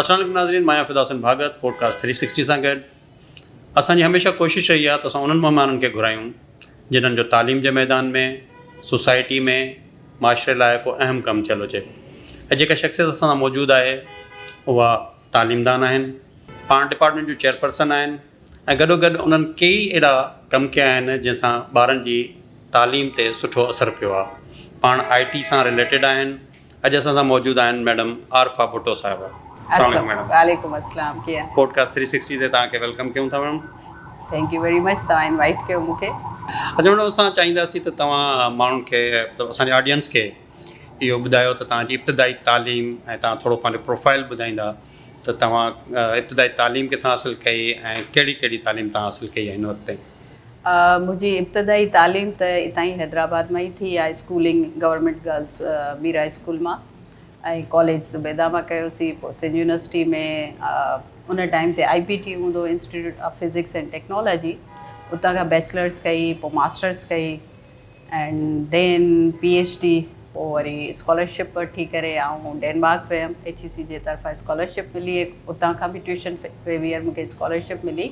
السلام عليڪم ناظرين مان آهيان Fida Hussain Bhagat podcast three sixty سان گڏ اسان جي هميشه ڪوشش رهي آهي ته اسان انهن مهمانن کي گهرايون جنھن جو تعليم جي ميدان ۾ سوسائٽي ۾ معاشري لاء ڪو اهم ڪم ٿيل هجي ۽ جيڪا شخصيت اسان سان موجود آهي اها تعليمدان آهن پاڻ ڊپارٽمينٽ جون چيئرپرسن آهن ۽ گڏو گڏ انهن ڪيئي اهڙا ڪم ڪيا آهن جنهن سان ٻارن جي تعليم تي سٺو اثر پيو آهي پاڻ آء ٽي سان رليٽيڊ آهن اڄ اسان سان موجود آهن ميڊم عارفه ڀٽو صاحبه السلام عليڪم ميڊم. وعليڪم السلام ڪيئن آهيو. پوڊڪاسٽ ٿري سڪسٽي تي توهان کي welcome ڪيون ٿا madam. Thank you very much توهان انوائيٽ ڪيو مون کي. اچا ميڊم اسان چاهينداسين ته توهان ماڻهن کي مطلب اسان جي آڊينس کي اهو ٻڌايو ته توهان جي ابتدائي تعليم ۽ توهان ٿورو پنهنجو پروفائل ٻڌائيندا ته توهان ابتدائي تعليم ڪٿان حاصل ڪئي ۽ ڪهڙي ڪهڙي تعليم توهان حاصل ڪئي آهي هن وقت تائين؟ منهنجي ابتدائي تعليم ته اتان ئي حيدرآباد مان ئي ٿي آهي schooling government girls Mira school مان ۽ ڪاليج زبيده مان ڪيوسين پوء سنڌ يونيورسٽي ۾ ان ٽائيم تي آء پي ٽي هوندو هو institute of physics and technology اتان کان بيچلرس ڪئي پوء ماسٽرس ڪئي and then P H D پوء وري اسڪالرشپ وٺي ڪري آئون ڊينمارڪ ويم ايڇ اي سي جي طرفان اسڪالرشپ ملي اتان کان به ٽيوشن ويور مون کي اسڪالرشپ ملي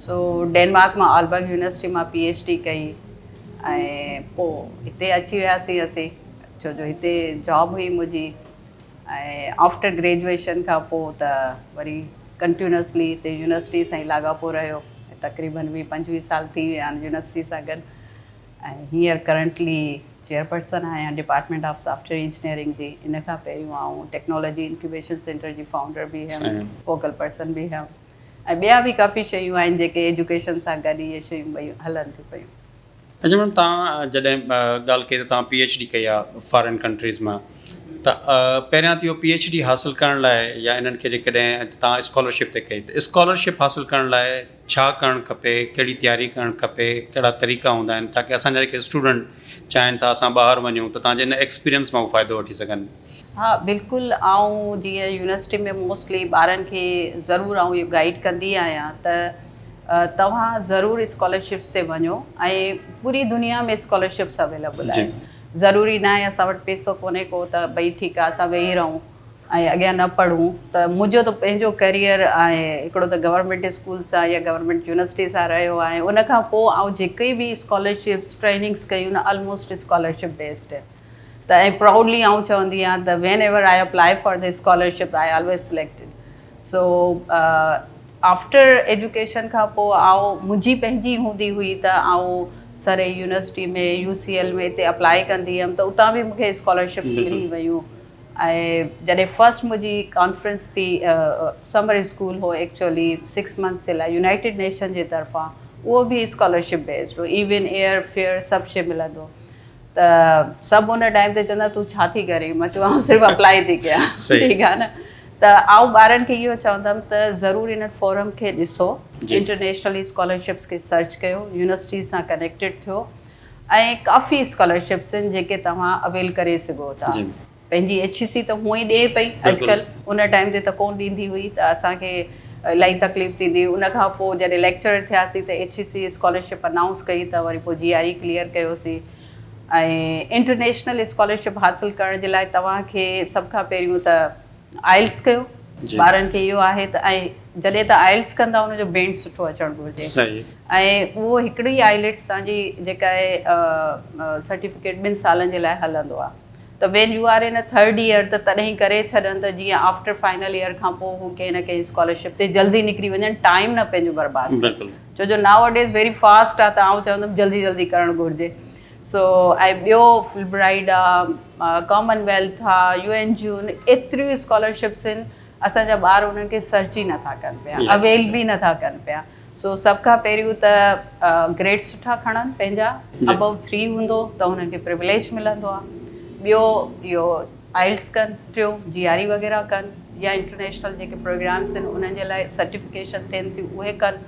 سو ڊينمارڪ مان آلبرگ يونيورسٽي مان پي ايڇ ڊي ڪئي ۽ پوء هتي اچي وياسين اسين ڇو جو هتي جاب هئي منهنجي ۽ آفٽر گريجوئيشن کان پوء ته وري ڪنٽينيوسلي هتي يونيورسٽي سان ئي لاڳاپو رهيو تقريبن ويهه پنجويهه سال ٿي ويا آهن يونيورسٽي سان گڏ ۽ هينئر ڪرنٽلي چيئرپرسن آهيان department of software engineering جي. ان کان پهريون آئون ٽيڪنالاجي انڪيوبيشن سينٽر جي فائونڊر به هيم، فوڪل پرسن به هيم ۽ ٻيا به ڪافي شيون آهن جيڪي ايجوڪيشن سان گڏ اهي شيون ٻئي هلن ٿيون پيون. اچا ميڊم توهان جڏهن ڳالهه ڪئي ته توهان پي ايڇ ڊي ڪئي آهي فارين ڪنٽريز مان ته پهريان ته اهو پي ايڇ ڊي حاصل ڪرڻ لاء يا انهن کي جيڪڏهن توهان اسڪالرشپ تي ڪئي ته اسڪالرشپ حاصل ڪرڻ لاء ڇا ڪرڻ کپي، ڪهڙي تياري ڪرڻ کپي، ڪهڙا طريقا هوندا آهن تاڪه اسان جا جيڪي اسٽوڊنٽ چاهين ٿا اسان ٻاهر وڃون ته توهان جي ان ايڪسپيرينس مان هو فائدو وٺي سگهن. ها بلڪل آئون جيئن يونيورسٽي ۾ موسٽلي ٻارن کي ضرور آئون اهو گائيڊ ڪندي آهيان ته توهان ضرور اسڪالرشپس تي وڃو ۽ پوري دنيا ۾ اسڪالرشپس اويليبل آهن ضروري ناهي اسان وٽ پيسو ڪونهي ڪو ته ڀئي ٺيڪ آهي اسان ويهي رهون ۽ اڳيان نه پڙهون ته منهنجو ته پنهنجو ڪيريئر ۽ هڪڙو ته گورنمينٽ اسڪول سان يا گورنمينٽ يونيورسٽي سان رهيو آهي ان کان پوء آئون جيڪي به اسڪالرشپس ٽريننگس ڪيون نه آلموسٽ اسڪالرشپ بيسڊ آهن ته ۽ پرائوڊلي آئون چوندي آهيان ته whenever I apply for the scholarship I always selected so after education کان پوء آئون منهنجي پنهنجي هوندي هئي ته آئون سري يونيورسٽي ۾ يو سي ايل ۾ هتي اپلائي ڪندي هيم ته اتان به مون کي اسڪالرشپس ملي ويون ۽ جڏهن فرسٽ منهنجي ڪانفرنس ٿي سمر اسڪول هو ايڪچوئلي سڪس منٿس جي لاء يونائيٽيڊ نيشن جي طرفان اهو به اسڪالرشپ بيسڊ هو ايون ايئر فيئر سڀ شي ملندو ته سڀ ان ٽائيم تي چوندا تون ڇا ٿي ڪرين مان چيو آئون صرف اپلائي ٿي ڪيان ٺيڪ آهي نه ته آئون ٻارن کي اهو چوندم ته ضرور ان فورم کي ڏسو انٽرنيشنل اسڪالرشپس کي سرچ ڪيو يونيورسٽي سان ڪنيڪٽيڊ ٿيو ۽ ڪافي اسڪالرشپس آهن جيڪي توهان اويل ڪري سگهو ٿا. پنهنجي ايڇ اي سي ته هونئن ئي ڏئي پئي اڄڪلهه ان ٽائيم تي ته ڪونه ڏيندي هئي ته اسان کي الاهي تڪليف ٿيندي هئي ان کان پوء جڏهن ليڪچرر ٿياسين ته H E C scholarship announce ڪئي ته وري پوء جي آر اي ڪليئر ڪيوسين ۽ انٽرنيشنل اسڪالرشپ حاصل ڪرڻ جي لاء توهان کي سڀ کان پهريون ته آئلس ڪيو ٻارن کي اهو آهي ته ۽ جڏهن ته آئلس ڪندا ان جو بينڊ سٺو اچڻ گهرجي ۽ اهو هڪڙي آئليٽس تان جي جيڪا آهي سرٽيفڪيٽ ٻن سالن جي لاء هلندو آهي ته when you are in a third year ته تڏهن ڪري ڇڏن ته جيئن آفٽر فائنل ايئر کان پوء هو ڪنهن نه ڪنهن اسڪالرشپ تي جلدي نڪري وڃن ٽائيم نه پنهنجو برباد ڪن ڇو جو ناو ڊيز ويري فاسٽ آهي ته آئون چوندم جلدي جلدي ڪرڻ گهرجي سو ۽ ٻيو فلبرائيڊ آ، ڪامن ويلٿ آ، يو اين جون ايتريون اسڪالرشپس آهن اسان جا ٻار انهن کي سرچ ئي نٿا ڪن پيا اويل به نٿا ڪن پيا سو سڀ کان پهريون ته گريڊ سٺا کڻن پنهنجا ابو ٿري هوندو ته انهن کي پروليج ملندو آ ٻيو اهو آئلس ڪن ٽيون جي آر اي وغيره ڪن يا انٽرنيشنل جيڪي پروگرامس آهن انهن جي لاء سرٽيفڪيشن ٿين ٿيون اهي ڪن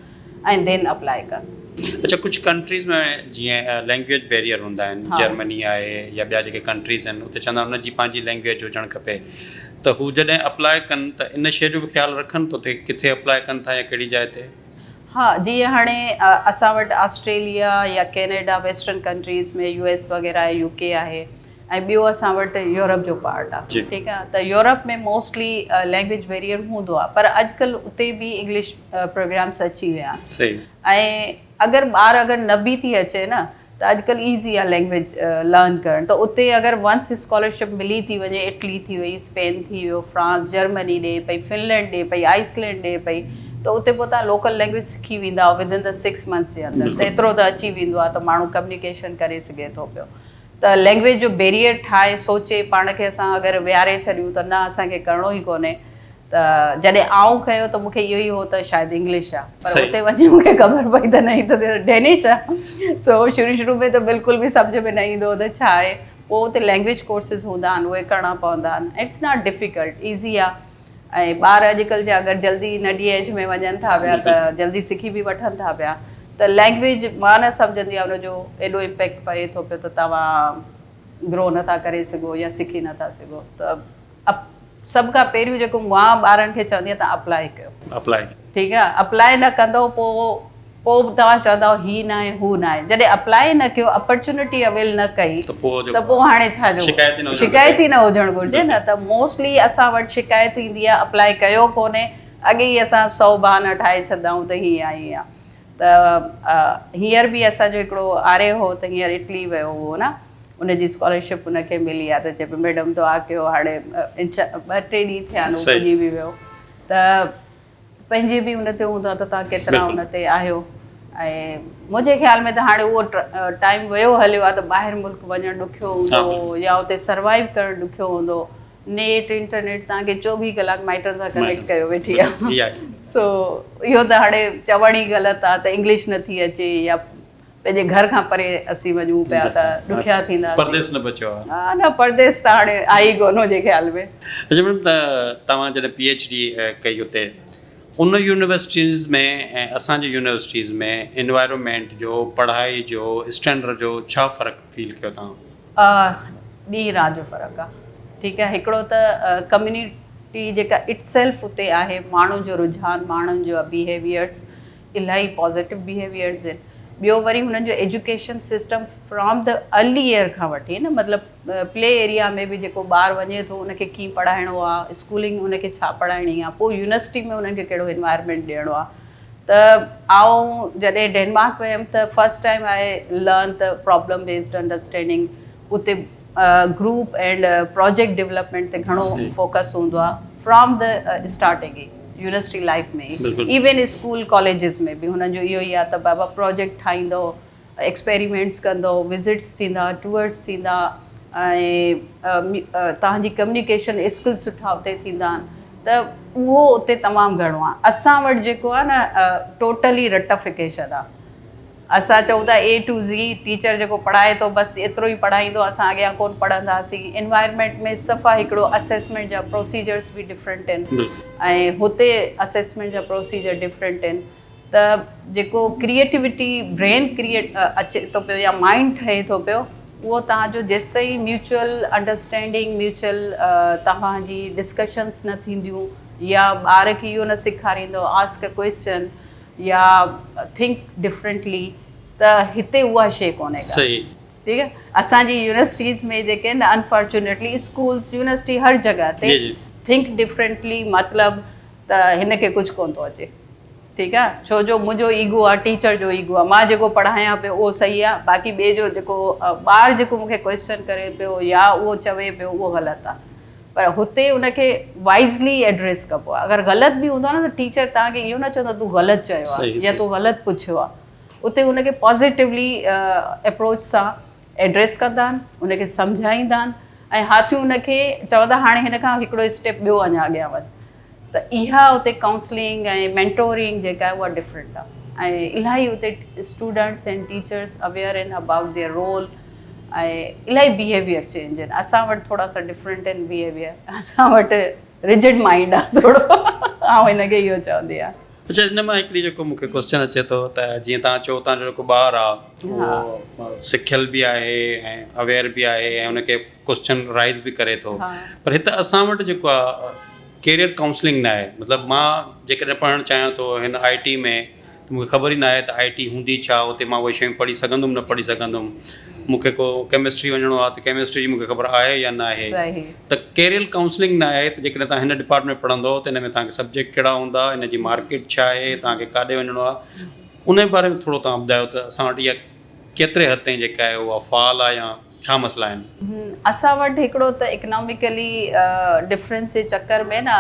۽ دين اپلائي ڪن. اڇا ڪجهه ڪنٽريز ۾ جيئن لينگويج بيريئر هوندا آهن جرمني آهي يا ٻيا جيڪي ڪنٽريز آهن اتي چوندا آهن ان جي پنهنجي لينگويج هجڻ کپي ته هو جڏهن اپلائي ڪن ته ان شيء جو به خيال رکن ته اتي ڪٿي اپلائي ڪن ٿا يا ڪهڙي جاء تي. ها جيئن هاڻي اسان وٽ آسٽريليا يا Canada western countries ۾ U S وغيره آهي يو ڪي آهي. ۽ ٻيو اسان وٽ يورپ جو پارٽ آهي ٺيڪ آهي ته يورپ ۾ موسٽلي لينگويج بيريئر هوندو آهي پر اڄڪلهه اتي به انگلش پروگرامس اچي ويا آهن ۽ اگر ٻار اگر نه به ٿي اچي نه ته اڄڪلهه ايزي آهي لينگويج لرن ڪرڻ ته اتي اگر ونس اسڪالرشپ ملي ٿي وڃي اٽلي ٿي وئي اسپين ٿي ويو فرانس جرمني ڏي پئي فنلينڊ ڏي پئي آئسلينڊ ڏي پئي ته اتي پوء توهان لوڪل لينگويج سکي ويندا ود ان the 6 months جي اندر ته ايترو ته اچي ويندو آهي ته ماڻهو ڪميونيڪيشن ڪري سگهي ٿو پيو ته لينگويج جو بيريئر ٺاهي سوچي پاڻ کي اسان اگر ويهاري ڇڏيون ته نه اسان کي ڪرڻو ئي ڪونهي ته جڏهن آئون ڪيو ته مون کي اهو ئي هو ته شايد انگلش آ پر اتي وڃي مون کي خبر پئي ته نه هي ته ڊينش آ سو شروع شروع ۾ ته بلڪل به سمجهه ۾ نه ايندو هو ته ڇا آهي پوء اتي لينگويج ڪورسز هوندا آهن اهي ڪرڻا پوندا آهن it's not difficult easy آ ۽ ٻار اڄڪلهه جا اگر جلدي ننڍي ايج ۾ وڃن ٿا پيا ته جلدي سکي به وٺن ٿا پيا ته لينگويج مان نه سمجهندي آهيان ان جو ايڏو امپيڪٽ پئي ٿو پيو ته توهان گرو نٿا ڪري سگهو يا سکي نٿا سگهو ته سڀ کان پهريون جيڪو مان ٻارن کي چوندي آهيان ته اپلائي ڪيو. اپلائي. ٺيڪ آهي اپلائي نه ڪندو پوء پوء به توهان چوندؤ هي ناهي هو ناهي جڏهن اپلائي نه ڪيو اپرچونٽي اويل نه ڪئي ته پوء هاڻي ڇا جو شڪايت ئي نه هجڻ گهرجي نه ته موسٽلي اسان وٽ شڪايت ايندي آهي اپلائي ڪيو ڪونهي اڳي ئي اسان سو بهانا ٺاهي ڇڏندا آهيون ته هيئن آهي هيئن آهي ته هينئر به اسان جو هڪڙو آري هو ته هينئر اٽلي ويو هو نه ان جي اسڪالرشپ ان کي ملي آهي ته چئي پيو ميڊم دعا ڪيو هاڻي ٻه ٽي ڏينهن ٿيا آهن هو پڄي به ويو ته پنهنجي به ان تي هوندو آهي ته توهان ڪيترا ان تي آهيو ۽ منهنجي خيال ۾ ته هاڻي اهو ٽائيم ويو هليو آهي ته ٻاهر ملڪ وڃڻ ڏکيو هوندو هو يا اتي سروائيو ڪرڻ ڏکيو هوندو هو. نيٽ انٽرنيٽ توهان کي 24 ڪلاڪ مائٽن سان ڪنيڪٽ ڪيو ويٺي آهي سو اهو ته هاڻي چوڻ ئي غلط آهي ته انگلش نٿي اچي يا پنهنجي گهر کان پري اسين وڃون پيا ته ڏکيا ٿينداسين. پرديس نه بچيو آهي. ها نه پرديس ته هاڻي آهي ئي ڪونه منهنجي خيال ۾. اڇا ميڊم ته توهان جڏهن پي ايڇ ڊي ڪئي اتي ان يونيورسٽيز ۾ ۽ اسان جي يونيورسٽيز ۾ انوائرومينٽ جو پڙهائي جو اسٽينڊرڊ جو ڇا فرق فيل ڪيو توهان؟ ڏينهن رات جو فرق آهي ٺيڪ آهي هڪڙو ته ڪميونٽي جيڪا it self اتي آهي ماڻهن جو رجحان ماڻهن جو بيهيويئرس الاهي پازيٽو بيهيويئرز آهن ٻيو وري هنن جو education system from the early year کان وٺي نه مطلب پلي ايريا ۾ به جيڪو ٻار وڃي ٿو ان کي ڪيئن پڙهائڻو آهي اسڪولنگ ان کي ڇا پڙهائڻي آهي پوء يونيورسٽي ۾ انهن کي ڪهڙو انوائرمينٽ ڏيڻو آهي ته آئون جڏهن ڊينمارڪ ويم ته فرسٽ ٽائيم I learn ته پرابلم بيسڊ انڊرسٽينڊنگ اتي گروپ اينڊ پراجيڪٽ ڊولپمينٽ تي گهڻو فوڪس هوندو آهي from the starting E university life ۾ E even school colleges ۾ به هنن جو اهو ئي آهي ته بابا پراجيڪٽ ٺاهيندو ايڪسپيريمينٽس ڪندو وزٽس ٿيندا ٽوئرس ٿيندا ۽ توهان جي ڪميونيڪيشن اسڪلس سٺا اتي ٿيندا آهن ته اهو اتي تمام گهڻو آهي اسان وٽ جيڪو آهي نه ٽوٽلي رٽفڪيشن آهي اسان چئون ٿا اي ٽو زي ٽيچر جيڪو پڙهائي ٿو بس ايترو ئي پڙهائيندو اسان اڳيان ڪونه پڙهنداسين انوائرمينٽ ۾ صفا هڪڙو اسيسمينٽ جا پروسيجرس به ڊفرنٽ آهن ۽ هتي اسيسمينٽ جا پروسيجر ڊفرنٽ آهن ته جيڪو ڪريئيٽوٽي برين ڪريئيٽ اچي ٿو پيو يا مائنڊ ٺهي ٿو پيو اهو توهان جو جيستائين ميوچل انڊرسٽينڊنگ ميوچل توهان جي ڊسڪشنس نه ٿينديون يا ٻار کي اهو نه سيکاريندو آسڪ ا ڪوئسچن يا ٿنڪ ڊفرنٽلي ته هتي اها شيء ڪونهي ڪا ٺيڪ آهي اسان جي يونيورسٽيز ۾ جيڪي آهن انفارچونيٽلي اسڪولس يونيورسٽي هر جڳهه تي ٿنڪ ڊفرنٽلي مطلب ته هن کي ڪجهه ڪونه ٿو اچي ٺيڪ آهي ڇو جو منهنجو ايگو آهي ٽيچر جو ايگو آهي مان جيڪو پڙهايان پيو اهو صحيح آهي باقي ٻئي جو جيڪو ٻار جيڪو مون کي ڪوئسچن ڪري پيو يا اهو چوي پيو اهو غلط آهي پر هتي ان کي وائزلي ايڊريس ڪبو آهي اگر غلط به هوندو آهي نه ته ٽيچر توهان کي اهو نه چوندو تون غلط چيو آهي يا تون غلط پڇيو آهي اتي ان کي پازيٽولي اپروچ سان ايڊريس ڪندا آهن ان کي سمجهائيندا آهن ۽ هاٿيون ان کي چوندا هاڻي هن کان هڪڙو اسٽيپ ٻيو اڃا اڳيان وڌ ته اها اتي ڪائونسلنگ ۽ مينٽورنگ جيڪا آهي اها ڊفرنٽ آهي ۽ الاهي اتي اسٽوڊنٽس اينڊ ٽيچرس اويئر آهن ابائوٽ their role ۽ الاهي بيهيويئر چينج آهن اسان وٽ ٿورا سا ڊفرنٽ آهن بيهيويئر اسان وٽ رجڊ مائنڊ آهي ٿورو آئون هن کي اهو چوندي آهيان. اڇا ان مان هڪڙي جيڪو مون کي ڪوسچن اچي ٿو ته جيئن توهان چئو ٿا جيڪو ٻار آهي اهو سکيل به آهي ۽ اويئر به آهي ۽ ان کي ڪوسچن رائز به ڪري ٿو پر هت اسان وٽ جيڪو آهي ڪيريئر ڪائونسلنگ نه آهي مطلب مان جيڪڏهن پڙهڻ چاهيان ٿو هن آئي ٽي ۾ ته ته مون کي خبر ئي ناهي ته آء ٽي هوندي ڇا اتي مان اهي شيون پڙهي سگهندم نه پڙهي سگهندم مون کي ڪو ڪيمسٽري وڃڻو آهي ته ڪيمسٽري جي مون کي خبر آهي يا ناهي ته ڪيريل ڪائونسلنگ ناهي ته جيڪڏهن توهان هن ڊپارٽمينٽ پڙهندو ته ان ۾ توهان کي سبجيڪٽ ڪهڙا هوندا ان جي مارڪيٽ ڇا آهي توهان کي ڪاڏي وڃڻو آهي ان باري ۾ ٿورو توهان ٻڌايو ته اسان وٽ اها ڪيتري حد تائين جيڪا آهي اها فعال آهي يا ڇا مسئلا آهن؟ اسان وٽ هڪڙو ته اڪناميڪلي ڊفرنس جي چڪر ۾ نه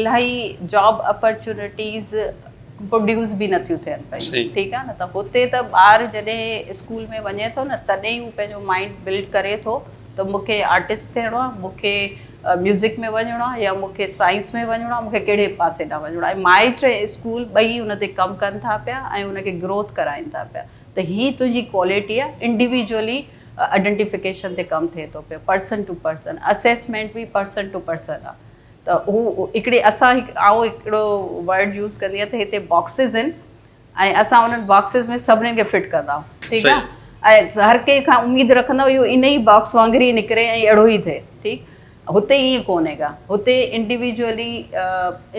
الاهي جاب اپرچونٽيز پروڊيوس به نٿيون ٿين پيون ٺيڪ آهي نه ته هتي ته ٻار جڏهن اسڪول ۾ وڃي ٿو نه تڏهن ئي هو پنهنجو مائنڊ بلڊ ڪري ٿو ته مون کي آرٽسٽ ٿيڻو آهي مون کي ميوزڪ ۾ وڃڻو آهي يا مون کي سائنس ۾ وڃڻو آهي مون کي ڪهڙي پاسي ڏانهن وڃڻو آهي مائٽ ۽ اسڪول ٻئي ان تي ڪم ڪن ٿا پيا ۽ ان کي گروٿ ڪرائين ٿا پيا ته هي تنهنجي ڪوالٽي آهي انڊيويجولي آئيڊنٽيفڪيشن تي ڪم ٿئي ٿو پيو پرسن ٽو پرسن اسيسمينٽ به پرسن ٽو پرسن آهي ته هو هڪڙي اسان آئون هڪڙو ورڊ يوز ڪندي آهيان ته هتي باڪسز آهن ۽ اسان انهن باڪسز ۾ سڀني کي فٽ ڪندا آهيون ٺيڪ آهي ۽ هر ڪنهن کان اميد رکندا آهيون اهو ان ئي باڪس وانگر ئي نڪري ۽ اهڙو ئي ٿئي ٺيڪ هتي ائين ڪونهي ڪا هتي انڊيويجولي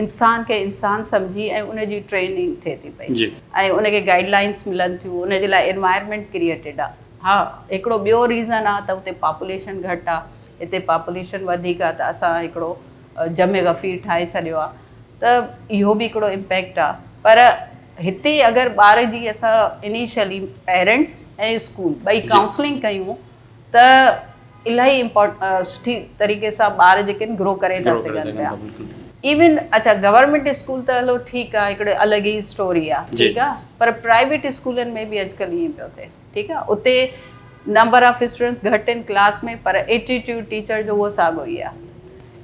انسان کي انسان سمجهي ۽ ان جي ٽريننگ ٿئي ٿي پئي ۽ ان کي گائيڊ لائنس ملن ٿيون ان جي لاء انوائرمينٽ ڪريئيٽيڊ آ ها هڪڙو ٻيو ريزن آ ته هتي پاپوليشن گهٽ آ هتي پاپوليشن وڌيڪ آ ته اسان هڪڙو جمع غفير ٺاهي ڇڏيو آ ته اهو به هڪڙو امپيڪٽ آ پر هتي اگر ٻار جي اسان انيشلي پيرنٽس ۽ اسڪول ٻئي ڪائونسلنگ ڪيون ته الاهي امپورٽ سٺي طريقي سان ٻار جيڪي آهن گرو ڪري ٿا سگهن پيا ايون اڇا گورنمينٽ اسڪول ته هلو ٺيڪ آهي هڪڙي الڳ ئي اسٽوري آهي ٺيڪ آهي پر پرائيويٽ اسڪولن ۾ به اڄڪلهه ائين پيو ٿئي ٺيڪ آهي اتي نمبر آف اسٽوڊنٽس گهٽ آهن ڪلاس ۾ پر ايٽيٽيوڊ ٽيچر جو اهو ساڳو ئي آهي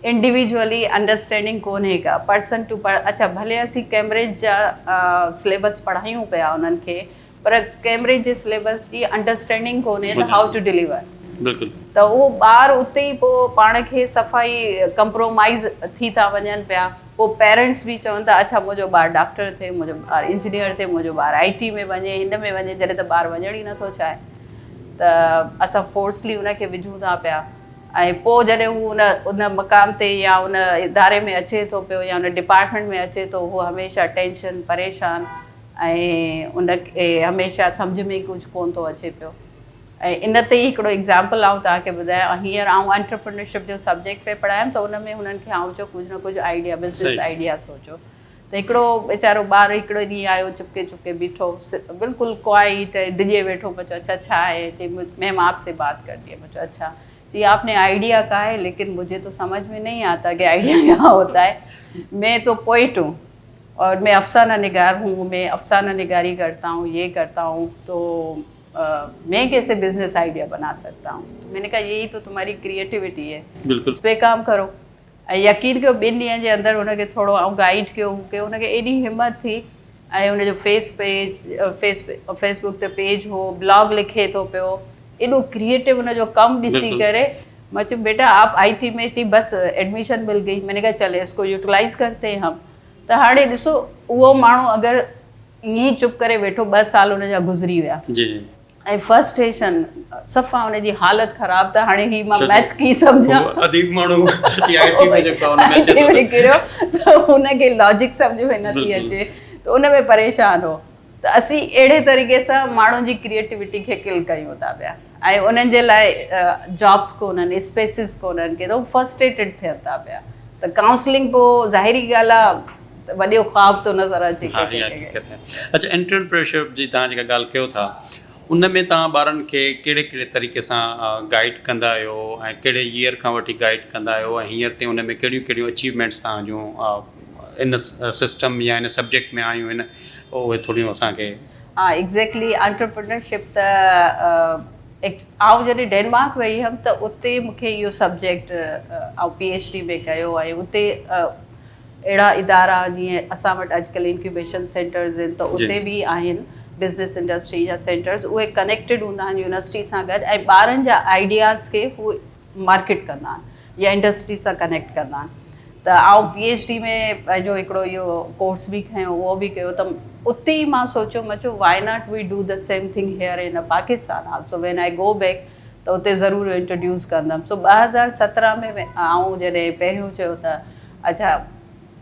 انڊيويجولي انڊرسٽينڊنگ ڪونهي ڪا پرسن ٽو پر اڇا ڀلي اسين ڪيمبرج جا سليبس پڙهايون پيا انهن کي پر ڪيمبرج جي سليبس جي انڊرسٽينڊنگ ڪونهي ته how two deliver بلڪل ته اهو ٻار اتي ئي پوء پاڻ کي صفا ئي ڪمپرومائيز ٿي ٿا وڃن پيا پوء پيرنٽس به چون ٿا اڇا منهنجو ٻار ڊاڪٽر ٿئي منهنجو ٻار انجنيئر ٿئي منهنجو ٻار آئي ٽي ۾ وڃي هن ۾ وڃي جڏهن ته ٻار وڃڻ ئي نٿو چاهي ته اسان فورسلي ان کي وجهون ٿا پيا ۽ پوء جڏهن هو ان ان مقام تي يا ان اداري ۾ اچي ٿو پيو يا ان ڊپارٽمينٽ ۾ اچي ٿو هو هميشه ٽينشن پريشان ۽ ان کي هميشه سمجهه ۾ ئي ڪجهه ڪونه ٿو اچي پيو ۽ ان تي ئي هڪڙو ايگزامپل آئون توهان کي ٻڌايان هينئر آئون انٽرپرينرشپ جو سبجيڪٽ پئي پڙهايم ته ان ۾ هنن کي آئون چيو ڪجهه نه ڪجهه آئيڊيا بزنس آئيڊيا سوچو ته هڪڙو ويچارو ٻار هڪڙو ڏينهن آيو چپڪي چپڪي بيٺو بلڪل ڪوائيٽ ۽ ڊڄي ويٺو مان چيو اڇا ڇا آهي چي ميم آپ سي بات ڪرني هي مان چيو اڇا چي آپ ني آئيڊيا ڪها هي ليڪن مجهي تو سمجهه ۾ نهين آتا ڪي آئيڊيا ڪيا هوتا هي مين تو پوئٽ هون اور مين افسانه نگار هون مين افسانه نگاري ڪرتا هون يي ڪرتا هون تو مين ڪيسي بزنس آئيڊيا بنا سڪتا هون تو مين ني ڪها يهي تو تمهاري ڪريئيٽوٽي هي بلڪل اس پي ڪام ڪرو ۽ يقين ڪيو ٻن ڏينهن جي اندر هن کي ٿورو آئون گائيڊ ڪيو هو ڪيو هن کي ايڏي همت ٿي ۽ هن جو face page face face book تي پيج هو بلاگ لکي ٿو پيو ايڏو ڪريئيٽو هن جو ڪم ڏسي ڪري مان چيم بيٽا آپ آئي ٽي ۾ چي بس ايڊميشن مل گئي مين ني ڪها چلي اس ڪو يوٽيلائيز ڪرتي هين هم ته هاڻي ڏسو اهو ماڻهو اگر ائين ئي چپ ڪري ويٺو ٻه سال ان جا گذري ويا جي ۽ فرسٽريشن صفا ان جي حالت خراب ته هاڻي هي مان ميٿ ڪيئن سمجهان اديب ماڻهو اچي آئي ٽي ۾ جيڪو ان ۾ اچي ٿو ڪريو ته ان کي لاجڪ سمجهه ۾ نٿي اچي ته ان ۾ پريشان هو ته اسين اهڙي طريقي سان ماڻهن جي ڪريئيٽوٽي کي ڪل ڪيون ٿا پيا ۽ انهن جي لاء جابس ڪونهن اسپيسز ڪونهن ڪي ته هو فرسٽريٽيڊ ٿين ٿا پيا ته ڪائونسلنگ پوء ظاهري ڳالهه آهي ته وڏو خواب ٿو نظر اچي ها اها حقيقت آهي اڇا انٽرپرينيورشپ جي توهان جيڪا ڳالهه ڪيو ٿا ان ۾ توهان ٻارن کي ڪهڙي ڪهڙي طريقي سان گائيڊ ڪندا آهيو ۽ ڪهڙي ييئر کان وٺي گائيڊ ڪندا آهيو ۽ هينئر تائين ان ۾ ڪهڙيون ڪهڙيون اچيومينٽس توهان جون ان سسٽم يا ان سبجيڪٽ ۾ آيون آهن اهي ٿوريون اسان کي. ها ايگزيڪٽلي انٽرپرينرشپ ته آئون جڏهن ڊينمارڪ وئي هيم ته اتي مون کي اهو سبجيڪٽ آئون پي ايڇ ڊي ۾ ڪيو ۽ اتي اهڙا ادارا جيئن اسان وٽ اڄڪلهه انڪيوبيشن سينٽرز آهن ته اتي به آهن بزنس انڊسٽري جا سينٽرز اهي ڪنيڪٽيڊ هوندا آهن يونيورسٽي سان گڏ ۽ ٻارن جا آئيڊياز کي هو مارڪيٽ ڪندا آهن يا انڊسٽري سان ڪنيڪٽ ڪندا آهن ته آئون پي ايڇ ڊي ۾ پنهنجو هڪڙو اهو ڪورس به کنيو اهو به ڪيو ته اتي ئي مان سوچيو مان چيو why not we do the same thing here in Pakistan also when I go back ته اتي ضرور انٽروڊيوس ڪندم سو 2017 ۾ آئون جڏهن پهريون چيو ته اڇا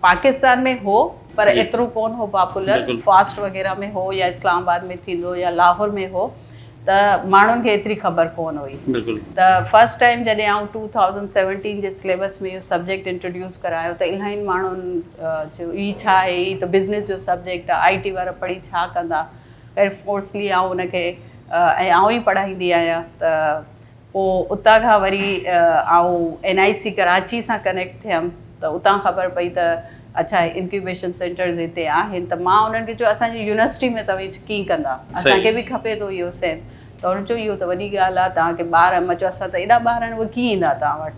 پاڪستان ۾ هو پر ايترو ڪونه هو پاپولر، فاسٽ وغيره ۾ هو يا اسلام آباد ۾ ٿيندو يا لاهور ۾ هو ته ماڻهن کي ايتري خبر ڪونه هئي. ته فرسٽ ٽائيم جڏهن آئون 2017 جي سليبس ۾ اهو سبجيڪٽ انٽروڊيوس ڪرايو ته الاهين ماڻهن چيو هي ڇا آهي، هي ته بزنس جو سبجيڪٽ آهي، آء ٽي وارا پڙهي ڇا ڪندا. خير فورسلي آئون ان کي ۽ آئون ئي پڙهائيندي آهيان ته پوء اتان کان وري آئون اين آء سي ڪراچي سان ڪنيڪٽ ٿيم ته اتان خبر پئي ته اڇا انڪيوبيشن سينٽرز هتي آهن ته مان انهن کي چيو اسان جي يونيورسٽي ۾ توهين ڪيئن ڪندا اسان کي به کپي ٿو اهو سيم ته انهن چيو اهو ته وڏي ڳالهه آهي توهان کي ٻار مان چيو اسان ته ايڏا ٻار آهن اهي ڪيئن ايندا توهان وٽ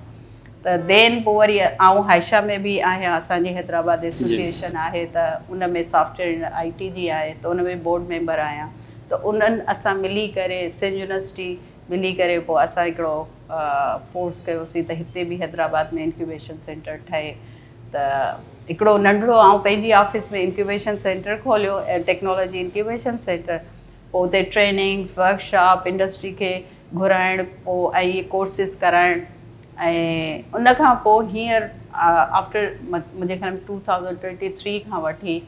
ته دين پوء وري آئون هائشا ۾ به آهيان اسان جي حيدرآباد ايسوسيئيشن آهي ته ان ۾ سافٽ ويئر آء ٽي جي آهي ته ان ۾ بورڊ ميمبر آهيان ته انهن اسان ملي ڪري سنڌ يونيورسٽي ملي ڪري پوء اسان هڪڙو فورس ڪيوسين ته هتي به حيدرآباد ۾ انڪيوبيشن سينٽر ٺهي ته هڪڙو ننڍڙو آئون پنهنجي آفيس ۾ انڪيوبيشن سينٽر کوليو ۽ ٽيڪنالاجي انڪيوبيشن سينٽر پوء اتي ٽريننگس ورڪشاپ انڊسٽري کي گهرائڻ پوء ۽ اهي ڪورسز ڪرائڻ ۽ ان کان پوء هينئر آفٽر منهنجي خيال ۾ 2023 کان وٺي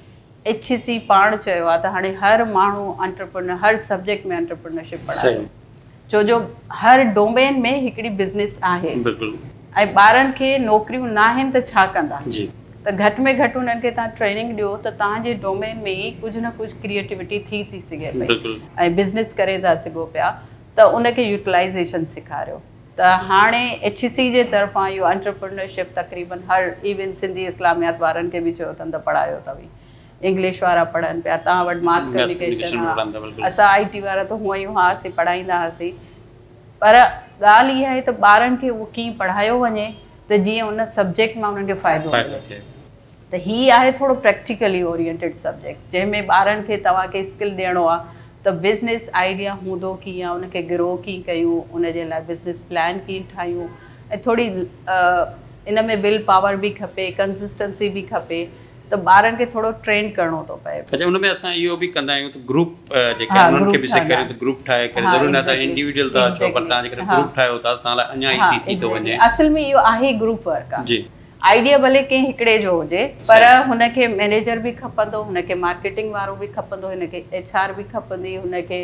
ايڇ اي سي پاڻ چيو آهي ته هاڻي هر ماڻهو انٽرپرينر هر سبجيڪٽ ۾ انٽرپرينرشپ پڙهايو ڇو جو هر ڊومين ۾ هڪڙي بزنس آهي ۽ ٻارن کي نوڪريون ناهن ته ڇا ڪندا ته گهٽ ۾ گهٽ انهن کي توهان ٽريننگ ڏيو ته توهان جي ڊومين ۾ ئي ڪجهه نه ڪجهه ڪريئيٽوٽي ٿي ٿي سگهي پئي ۽ بزنس ڪري ٿا سگهو پيا ته ان کي يوٽيلائيزيشن سيکاريو ته هاڻي ايڇ اي سي جي طرفان اهو انٽرپرينرشپ تقريبن هر ايون سنڌي اسلاميات وارن کي به چيو اٿن ته پڙهايو توهين انگلش وارا پڙهن پيا توهان وٽ ماس ڪميونيڪيشن آ اسان آئي ٽي وارا ته هونئن ئي هئاسين پڙهائيندا هئاسين پر ڳالهه اها آهي ته ٻارن کي اهو ڪيئن پڙهايو وڃي ته جيئن ان سبجيڪٽ مان انهن کي فائدو ملي. ته هي آهي ٿورو پريڪٽيڪلي اورينٽيڊ سبجيڪٽ جنهن ۾ ٻارن کي توهان کي اسڪل ڏيڻو آهي ته بزنس آئيڊيا هوندو ڪيئن آهي ان کي گرو ڪيئن ڪيون ان جي لاء بزنس پلان ڪيئن ٺاهيون ۽ ٿوري ان ۾ will power به کپي ڪنسسٽنسي به کپي ته ٻارن کي ٿورو ٽرين ڪرڻو ٿو پئي. اڇا ان ۾ اسان اهو به ڪندا آهيون ته گروپ جيڪي آهن انهن کي به سيکاريون ته گروپ ٺاهي ڪري ضروري ناهي ته انڊيوڊيول ٿا اچو پر توهان جيڪڏهن گروپ ٺاهيو ٿا ته توهان لاء اڃا ايزي ٿي ٿو وڃي. اصل ۾ اهو آهي گروپ ورڪ آهي. آئيڊيا ڀلي ڪنهن هڪڙي جو هجي پر هن کي مئنيجر به کپندو، هن کي مارڪيٽنگ وارو به کپندو، هن کي ايڇ آر به کپندي، هن کي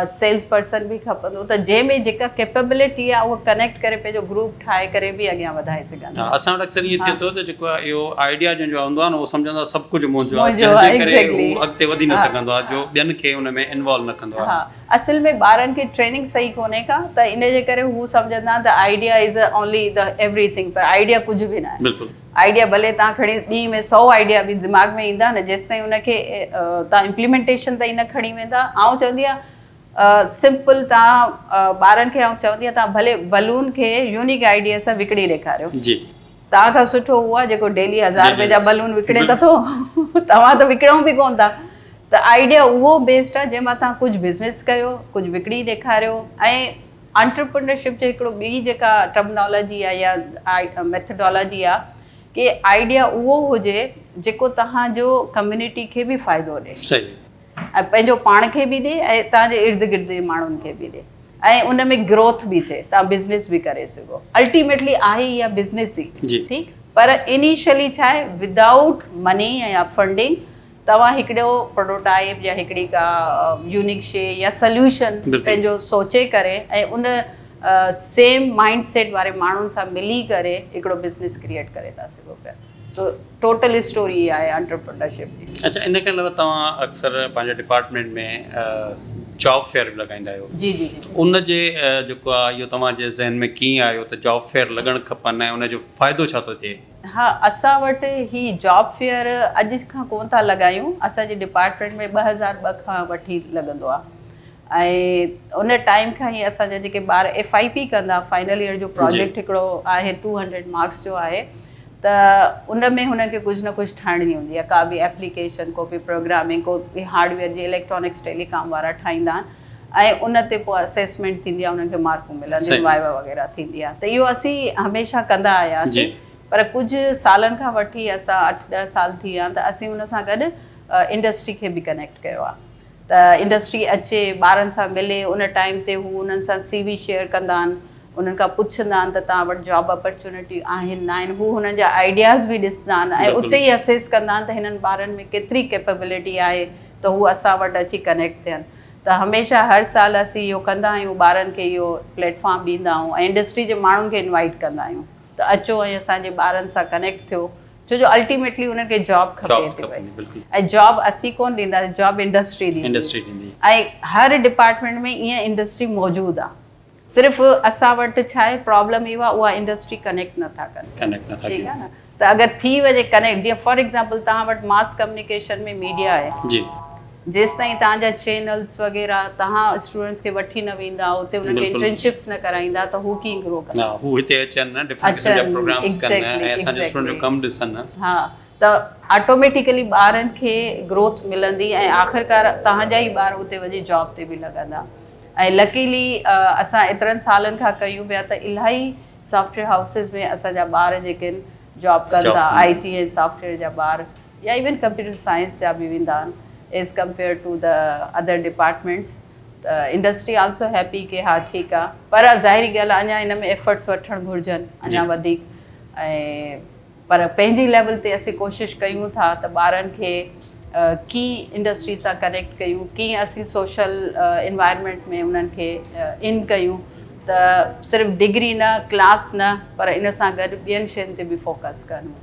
سيلز پرسن به کپندو ته جنهن ۾ جيڪا ڪيپيبلٽي آهي اها ڪنيڪٽ ڪري پنهنجو گروپ ٺاهي ڪري به اڳيان وڌائي سگهندا. ها اسان وٽ اڪثر ائين ٿئي ٿو ته جيڪو آهي اهو آئيڊيا جنهن جو هوندو آهي نه اهو سمجهندو آهي سڀ ڪجهه منهنجو آهي جنهن جي ڪري هو اڳتي وڌي نه سگهندو آهي جو ٻين کي ان ۾ انوالو نه ڪندو آهي. ها اصل ۾ ٻارن کي ٽريننگ صحيح ڪونهي ڪا ته ان جي ڪري هو سمجهندا آهن ته idea is only the everything per idea ڪجهه به ناهي. بلڪل. آئيڊيا ڀلي توهان کڻي ڏينهن ۾ سئو آئيڊيا به دماغ ۾ ايندا نه جيستائين ان کي توهان امپليمينٽيشن تائين نه کڻي ويندا. آئون چوندي آهيان سمپل توهان ٻارن کي آئون چوندي آهيان توهان ڀلي بلون کي يونيڪ آئيڊيا سان وڪڻي ڏيکاريو. جي. توهان کان سٺو اهو آهي جيڪو ڊيلي هزار رپئي جا بلون وڪڻي ته ٿو توهان ته وڪڻو به ڪونه ٿا ته آئيڊيا اهو بيسٽ آهي جنهن مان توهان ڪجهه بزنس ڪيو ڪجهه وڪڻي ڏيکاريو ۽ انٽرپرينرشپ جو هڪڙو ٻي جيڪا ٽرمنالاجي آهي يا ميٿڊالاجي آهي ڪي آئيڊيا اهو هجي جيڪو توهان جو ڪميونٽي کي به فائدو ڏي. صحيح. ۽ پنهنجو پاڻ کي به ڏي ۽ توهان جي ارد گرد جي ماڻهن کي به ڏي ۽ ان ۾ گروٿ به ٿئي توهان بزنس به ڪري سگهو الٽيميٽلي آهي اها بزنس ئي ٺيڪ پر انيشلي ڇا آهي ودائوٽ مني يا فنڊنگ توهان هڪڙو پروٽوٽائپ يا هڪڙي ڪا يونيڪ شي يا سليوشن پنهنجو سوچي ڪري ۽ ان سيم مائنڊ سيٽ واري ماڻهن سان ملي ڪري هڪڙو بزنس ڪريئيٽ ڪري ٿا سگهو پيا. سو ٽوٽل اسٽوري اها آهي انٽرپرينرشپ جي. اڇا ان کان علاوه توهان اڪثر پنهنجي ڊپارٽمينٽ ۾ جاب فيئر به لڳائيندا آهيو. جي جي جي. ان جي جيڪو آهي اهو توهان جي ذهن ۾ ڪيئن آيو ته جاب فيئر لڳڻ کپن ۽ ان جو فائدو ڇا ٿو ٿئي؟ ها اسان وٽ هي جاب فيئر اڄ کان ڪونه ٿا لڳايون اسان جي ڊپارٽمينٽ ۾ 2002 کان وٺي لڳندو آهي ۽ ان ٽائيم کان ئي اسان جا جيڪي ٻار ايف I P ڪندا فائنل ايئر جو پراجيڪٽ هڪڙو آهي 200 مارڪس جو آهي ته ان ۾ هنن کي ڪجهه نه ڪجهه ٺاهڻي هوندي آهي ڪا به ايپليڪيشن ڪو به پروگرامنگ ڪو به هارڊويئر جي اليڪٽرانڪس ٽيلي ڪام وارا ٺاهيندا آهن ۽ ان تي پوء اسيسمينٽ ٿيندي آهي انهن کي مارڪون ملنديون آهن وائوا وغيره ٿيندي آهي ته اهو اسين هميشه ڪندا آياسين پر ڪجهه سالن کان وٺي اسان اٺ ڏهه سال ٿي ويا آهن ته اسين ان سان گڏ انڊسٽري کي به ڪنيڪٽ ڪيو آهي ته انڊسٽري اچي ٻارن سان ملي ان ٽائيم تي هو انهن سان سي وي شيئر ڪندا آهن انهن کان پڇندا آهن ته توهان وٽ جاب اپرچونٽي آهن نه آهن، هو هنن جا آئيڊياز به ڏسندا آهن ۽ اتي ئي اسيس ڪندا آهن ته هنن ٻارن ۾ ڪيتري ڪيپبلٽي آهي ته هو اسان وٽ اچي ڪنيڪٽ ٿين. ته هميشه هر سال اسين اهو ڪندا آهيون ٻارن کي اهو پليٽ فارم ڏيندا آهيون ۽ انڊسٽري جي ماڻهن کي انوائيٽ ڪندا آهيون ته اچو ۽ اسان جي ٻارن سان ڪنيڪٽ ٿيو ڇو جو الٽيميٽلي انهن کي جاب کپي ٿي پئي ۽ جاب اسين ڪونه ڏينداسين جاب انڊسٽري ڏيندي ۽ هر ڊپارٽمينٽ ۾ ائين انڊسٽري موجود آهي صرف اسان وٽ ڇا آهي پرابلم اهو آهي اها انڊسٽري ڪنيڪٽ نه ٿا ڪن ڪنيڪٽ نه ٿا ٺيڪ آهي نه ته اگر ٿي وڃي ڪنيڪٽ جيئن فار ايگزامپل توهان وٽ ماس ڪميونيڪيشن ۾ ميڊيا آهي جي جيستائين توهان جا چينلز وغيره توهان اسٽوڊنٽس کي وٺي نه ويندا اتي انهن کي انٽرنشپس نه ڪرائيندا ته هو ڪيئن گرو ڪندا هو هتي اچن نه ڊفرنٽ قسم جا پروگرامز ڪن ۽ اسان جي اسٽوڊنٽ جو ڪم ڏسن ها ته آٽوميٽيڪلي ٻارن کي گروٿ ملندي ۽ آخرڪار توهان جا ئي ٻار اتي وڃي جاب تي به لڳندا ۽ لڪيلي اسان ايترن سالن کان ڪيون پيا ته الاهي سافٽ ويئر هائوسز ۾ اسان جا ٻار جيڪي آهن جاب ڪن ٿا آئي ٽي ۽ سافٽ ويئر جا ٻار يا ايون ڪمپيوٽر سائنس جا به ويندا آهن as compare to the other departments ته انڊسٽري آلسو هيپي ڪي ها ٺيڪ آهي پر ظاهري ڳالهه آهي اڃا ان ۾ ايفرٽس وٺڻ گهرجن اڃا وڌيڪ ۽ پر پنهنجي ليول تي اسين ڪوشش ڪيون ٿا ته ٻارن کي ڪيئن انڊسٽري سان ڪنيڪٽ ڪيون ڪيئن اسين سوشل انوائرمينٽ ۾ انهن کي ان ڪيون ته صرف ڊگري نه ڪلاس نه پر ان سان گڏ ٻين شين تي به فوڪس ڪن.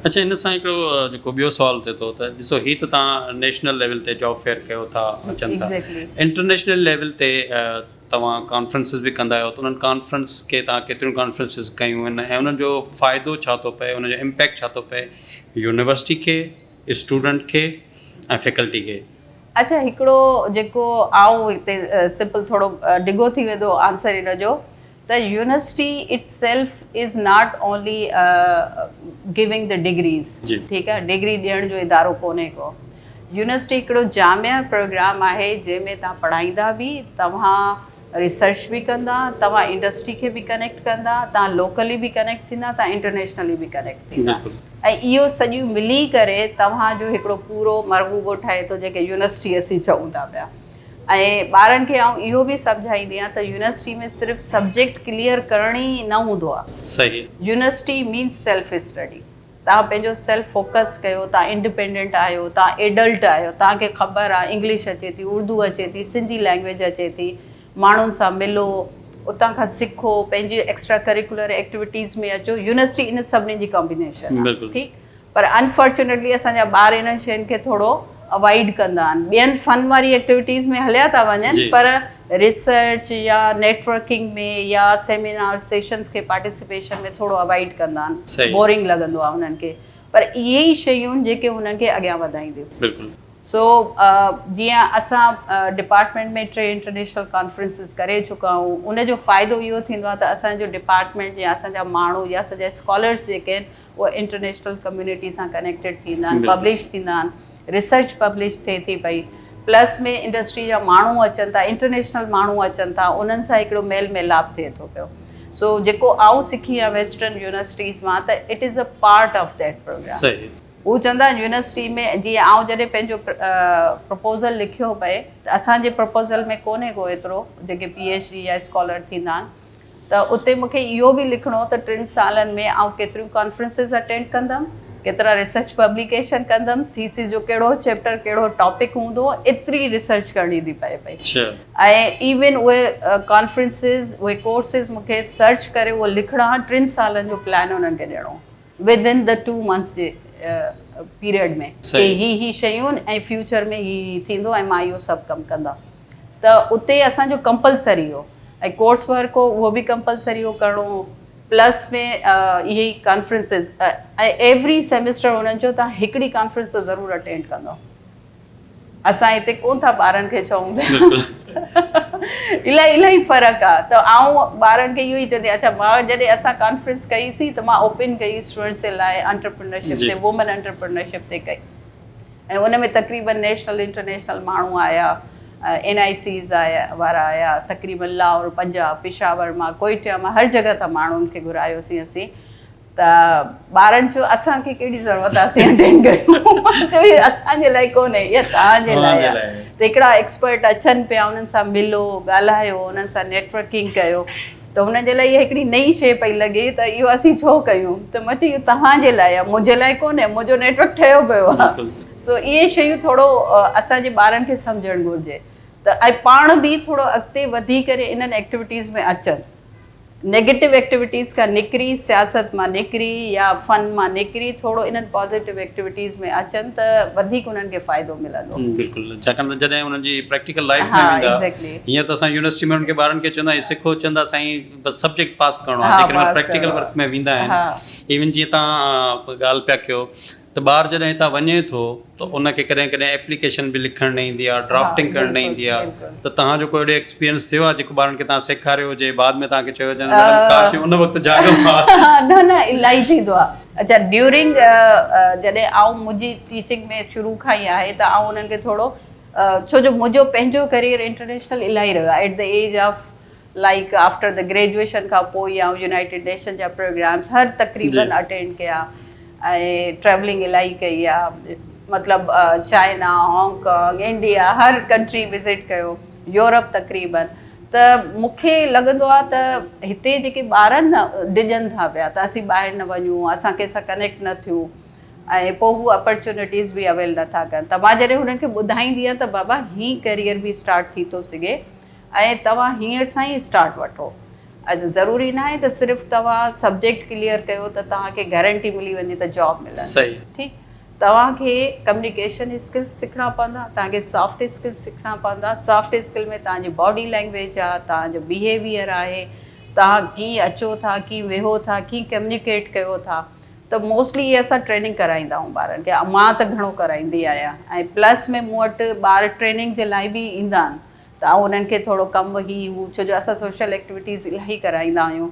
اڇا ان سان هڪڙو جيڪو ٻيو سوال ٿئي ٿو ته ڏسو هي ته توهان نيشنل ليول تي جاب فيئر ڪيو ٿا اچن ٿا انٽرنيشنل ليول تي توهان ڪانفرنسز به ڪندا آهيو ته انهن ڪانفرنس کي توهان ڪيتريون ڪانفرنسز ڪيون آهن ۽ انهن جو فائدو ڇا ٿو پئي ان جو امپيڪٽ ڇا ٿو پئي يونيورسٽي کي اسٽوڊنٽ کي ۽ فيڪلٽي کي. اڇا هڪڙو جيڪو آئون هتي سمپل ٿورو ڊگهو ٿي ويندو آنسر ان جو ته university itself is not only giving the degrees ٺيڪ آهي ڊگري ڏيڻ جو ادارو ڪونهي ڪو يونيورسٽي هڪڙو جامع پروگرام آهي جنهن ۾ توهان پڙهائيندا به توهان ريسرچ به ڪندا توهان انڊسٽري کي به ڪنيڪٽ ڪندا توهان لوڪلي به ڪنيڪٽ ٿيندا توهان انٽرنيشنلي به ڪنيڪٽ ٿيندا ۽ اهو سڄو ملي ڪري توهان جو هڪڙو پورو مرغوبو ٺهي ٿو جنهن کي يونيورسٽي اسين چئون ٿا پيا ۽ ٻارن کي آئون اهو به سمجهائيندي آهيان ته يونيورسٽي ۾ صرف سبجيڪٽ ڪليئر ڪرڻ ئي نه هوندو آهي. صحيح. University means self study. توهان پنهنجو سيلف فوڪس ڪيو، توهان انڊيپينڊنٽ آهيو، توهان ايڊلٽ آهيو، توهان کي خبر آهي انگلش اچي ٿي، اردو اچي ٿي، سنڌي لينگويج اچي ٿي، ماڻهن سان ملو، اتان کان سکو، پنهنجي ايڪسٽرا ڪريڪولر ايڪٽيوٽيز ۾ اچو، يونيورسٽي ان سڀني جي ڪامبينيشن آهي. بلڪل. ٺيڪ. پر انفارچونيٽلي اسان جا ٻار انهن شين کي ٿورو اوائڊ ڪندا آهن ٻين فن واري ايڪٽيوٽيز ۾ هليا ٿا وڃن پر ريسرچ يا نيٽ ورڪنگ ۾ يا سيمينار سيشنز کي پارٽيسپيشن ۾ ٿورو اوائڊ ڪندا آهن بورنگ لڳندو آهي انهن کي پر اهي ئي شيون جيڪي انهن کي اڳيان وڌائينديون. بلڪل. سو جيئن اسان ڊپارٽمينٽ ۾ ٽي انٽرنيشنل ڪانفرنسز ڪري چڪا آهيون ان جو فائدو اهو ٿيندو آهي ته اسان جو ڊپارٽمينٽ يا اسان جا ماڻهو يا اسان جا اسڪالرس جيڪي آهن اهي انٽرنيشنل ڪميونٽي سان ڪنيڪٽيڊ ٿيندا آهن پبلش ٿيندا آهن ريسرچ پبلش ٿئي ٿي پئي پلس ۾ انڊسٽري جا ماڻهو اچن ٿا انٽرنيشنل ماڻهو اچن ٿا انهن سان هڪڙو ميل ميلاپ ٿئي ٿو پيو سو جيڪو آئون سکي آهيان ويسٽرن يونيورسٽيز مان ته it is a part of that programme هو چوندا آهن يونيورسٽي ۾ جيئن آئون جڏهن پنهنجو پرپوزل لکيو پئي ته اسان جي پرپوزل ۾ ڪونهي ڪو ايترو جيڪي پي ايڇ ڊي يا اسڪالر ٿيندا آهن ته اتي مون کي اهو به لکڻو هو ته ٽن سالن ۾ آئون ڪيتريون ڪانفرنسز اٽينڊ ڪندم، ڪيترا ريسرچ پبليڪيشن ڪندم، ٿيسز جو ڪهڙو چيپٽر ڪهڙو ٽاپڪ هوندو، ايتري ريسرچ ڪرڻي ٿي پئي پئي ۽ ايون اهي ڪانفرنسز اهي ڪورسز مون کي سرچ ڪري اهو لکڻا ها، ٽن سالن جو پلان انهن کي ڏيڻو هو with in the two months جي پيريڊ ۾ ڪي هي هي شيون ۽ فيوچر ۾ هي هي ٿيندو ۽ مان اهو سڀ ڪم ڪندم. ته اتي اسان جو ڪمپلسري هو ۽ ڪورس ورڪ هو اهو به ڪمپلسري هو ڪرڻو هو پلس ۾ اهي ئي ڪانفرنسز ۽ ايوري سيمسٽر هنن چيو توهان هڪڙي ڪانفرنس ته ضرور اٽينڊ ڪندو اسان هتي ڪون ٿا ٻارن کي چئون پيا الاهي الاهي فرق آ ته آئون ٻارن کي اهو ئي چوندي اڇا مان جڏهن اسان ڪانفرنس ڪئي سي ته مان اوپن ڪئي اسٽوڊنٽس جي لاء انٽرپرينرشپ تي وومن انٽرپرينرشپ تي ڪئي ۽ ان ۾ تقريبن نيشنل انٽرنيشنل ماڻهو آيا، اين آء سيز آيا وارا آيا، تقريبن لاهور، پنجاب، پشاور مان، ڪوئٽيا مان هر جڳهه تان ماڻهن کي گهرايوسين اسين ته ٻارن چيو اسان کي ڪهڙي ضرورت آهي اسين اٽينڊ ڪيون مان چيو هي اسان جي لاء ڪونهي اها توهان جي لاء آهي ته هڪڙا ايڪسپرٽ اچن پيا انهن سان ملو ڳالهايو انهن سان نيٽورڪنگ ڪيو ته هنن جي لاء اها هڪڙي نئين شيء پئي لڳي ته اهو اسين ڇو ڪيون ته مان چيو اهو توهان جي لاء آهي منهنجي لاء ڪونهي منهنجو نيٽورڪ ٺهيو پيو آهي سو اهي شيون ٿورو اسان جي ٻارن کي سمجهڻ گهرجي ته ۽ پاڻ به ٿورو اڳتي وڌي ڪري انهن ايڪٽيوٽيز ۾ اچن نيگيٽو ايڪٽيوٽيز کان نڪري سياست مان نڪري يا فن مان نڪري ٿورو انهن پازيٽو ايڪٽيوٽيز ۾ اچن ته وڌيڪ انهن کي فائدو ملندو. بلڪل ڇاڪاڻ ته جڏهن انهن جي پريڪٽيڪل لائيف ۾ ويندا هينئر ته اسان يونيورسٽي ۾ انهن کي ٻارن کي چوندا آهيون سکو چوندا سائين بس سبجيڪٽ پاس ڪرڻو آهي جيڪڏهن پريڪٽيڪل ورڪ ۾ ويندا آهن ايون جيئن توهان ڳالهه پيا ڪيو ته ٻار جڏهن هتان وڃي ٿو ته ان کي ڪڏهن ڪڏهن ايپليڪيشن به لکڻ نه ايندي آهي ڊرافٽنگ ڪرڻ نه ايندي آهي ته توهان جو ڪو اهڙو ايڪسپيرينس ٿيو آهي جيڪو ٻارن کي توهان سيکاريو هجي بعد ۾ توهان کي چيو هجن ميڊم ڪاش ان وقت جاڳم ها. نه نه الاهي ٿيندو آهي اڇا ڊيورنگ جڏهن آئون منهنجي ٽيچنگ ۾ شروع کان ئي آهي ته آئون انهن کي ٿورو ڇو جو منهنجو پنهنجو ڪريئر انٽرنيشنل الاهي رهيو آهي at the age of like after the graduation کان پوء ئي آئون يونائيٽيڊ نيشن جا پروگرامس هر تقريبن اٽينڊ ڪيا ۽ ٽريولنگ الاهي ڪئي آ مطلب چائنا هانگ ڪانگ انڊيا هر ڪنٽري وزٽ ڪيو يورپ تقريبن ته مون کي لڳندو آ ته هتي جيڪي ٻار آهن نه ڊڄن ٿا پيا ته اسين ٻاهر نه وڃون اسان ڪنهن سان ڪنيڪٽ نه ٿيون ۽ پوء هو اپرچونٽيز به اويل نه ٿا ڪن ته مان جڏهن هنن کي ٻڌائيندي آهيان ته بابا هي ڪيريئر به اسٽارٽ ٿي ٿو سگهي ۽ توهان هينئر سان ئي اسٽارٽ وٺو. اڄ ضروري ناهي ته صرف توهان سبجيڪٽ ڪليئر ڪيو ته توهان کي گارنٽي ملي وڃي ته جاب ملندي. ٺيڪ توهان کي ڪميونيڪيشن اسڪلز سکڻا پوندا، توهان کي سافٽ اسڪلز سکڻا پوندا. سافٽ اسڪل ۾ توهان جي باڊي لينگويج آ، توهان جو بيهيويئر آهي، توهان ڪيئن اچو ٿا، ڪيئن ويهو ٿا، ڪيئن ڪميونيڪيٽ ڪيو ٿا. ته موسٽلي اهي اسان ٽريننگ ڪرائيندا آهيون ٻارن کي. مان ته گهڻو ڪرائيندي آهيان ۽ پلس ۾ مون وٽ ٻار ٽريننگ جي لاء به ايندا آهن. ته آئون انهن کي ٿورو ڪم هي هو ڇو جو اسان سوشل ايڪٽيوٽيز الاهي ڪرائيندا آهيون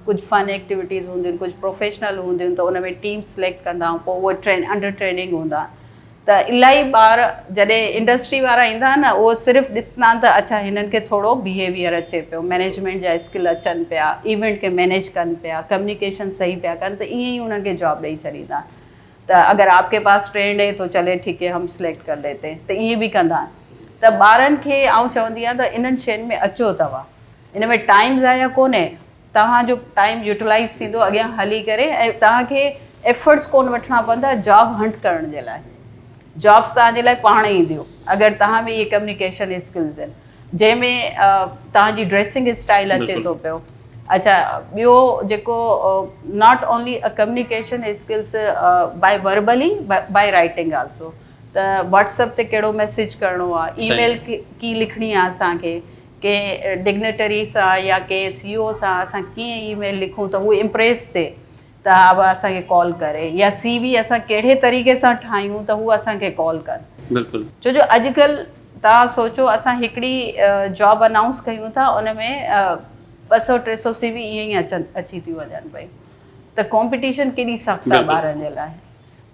ڪجهه فن ايڪٽيوٽيز هونديون آهن ڪجهه پروفيشنل هونديون آهن ته ان ۾ ٽيم سليڪٽ ڪندا آهيون پوء اهي ٽرين انڊر ٽريننگ هوندا آهن ته الاهي ٻار جڏهن انڊسٽري وارا ايندا آهن نه اهو صرف ڏسندا آهن ته اڇا هنن کي ٿورو بيهيويئر اچي پيو مينيجمينٽ جا اسڪل اچن پيا ايونٽ کي مينيج ڪن پيا ڪميونيڪيشن صحيح پيا ڪن ته ائين ئي انهن کي جاب ڏئي ڇڏيندا آهن ته اگر آپ ڪي پاس ٽرينڊ هي تو چلي ٺيڪ هي هم سليڪٽ ڪر ليتي هين ته ائين به ڪندا آهن ته ٻارن کي آئون چوندي آهيان ته انهن شين ۾ اچو توهان ان ۾ ٽائيم ضايع ڪونهي توهان جو ٽائيم يوٽيلائز ٿيندو اڳيان هلي ڪري ۽ توهان کي ايفرٽس ڪونه وٺڻا پوندا جاب هنٽ ڪرڻ جي لاء جابس توهان جي لاء پاڻ اينديون اگر توهان ۾ اهي ڪميونيڪيشن اسڪلز آهن جنهن ۾ توهان جي ڊريسنگ اسٽائل اچي ٿو پيو اڇا ٻيو جيڪو not only communication skills by verbally by writing also ته واٽس اپ تي ڪهڙو ميسيج ڪرڻو آهي اي ميل ڪي لکڻي آهي اسان کي ڪنهن ڊگنيٽري سان يا ڪنهن سي او سان اسان ڪيئن اي ميل لکون ته هو امپريس ٿئي ته اها به اسان کي ڪال ڪري يا سي وي اسان ڪهڙي طريقي سان ٺاهيون ته هو اسان کي ڪال ڪن. بلڪل. ڇو جو اڄڪلهه توهان سوچو اسان هڪڙي جاب انائونس ڪيون ٿا ان ۾ 200 300 سي وي ائين ئي اچن اچي ٿيون وڃن پيون ته ڪامپيٽيشن ڪيڏي سخت آهي ٻارن جي لاء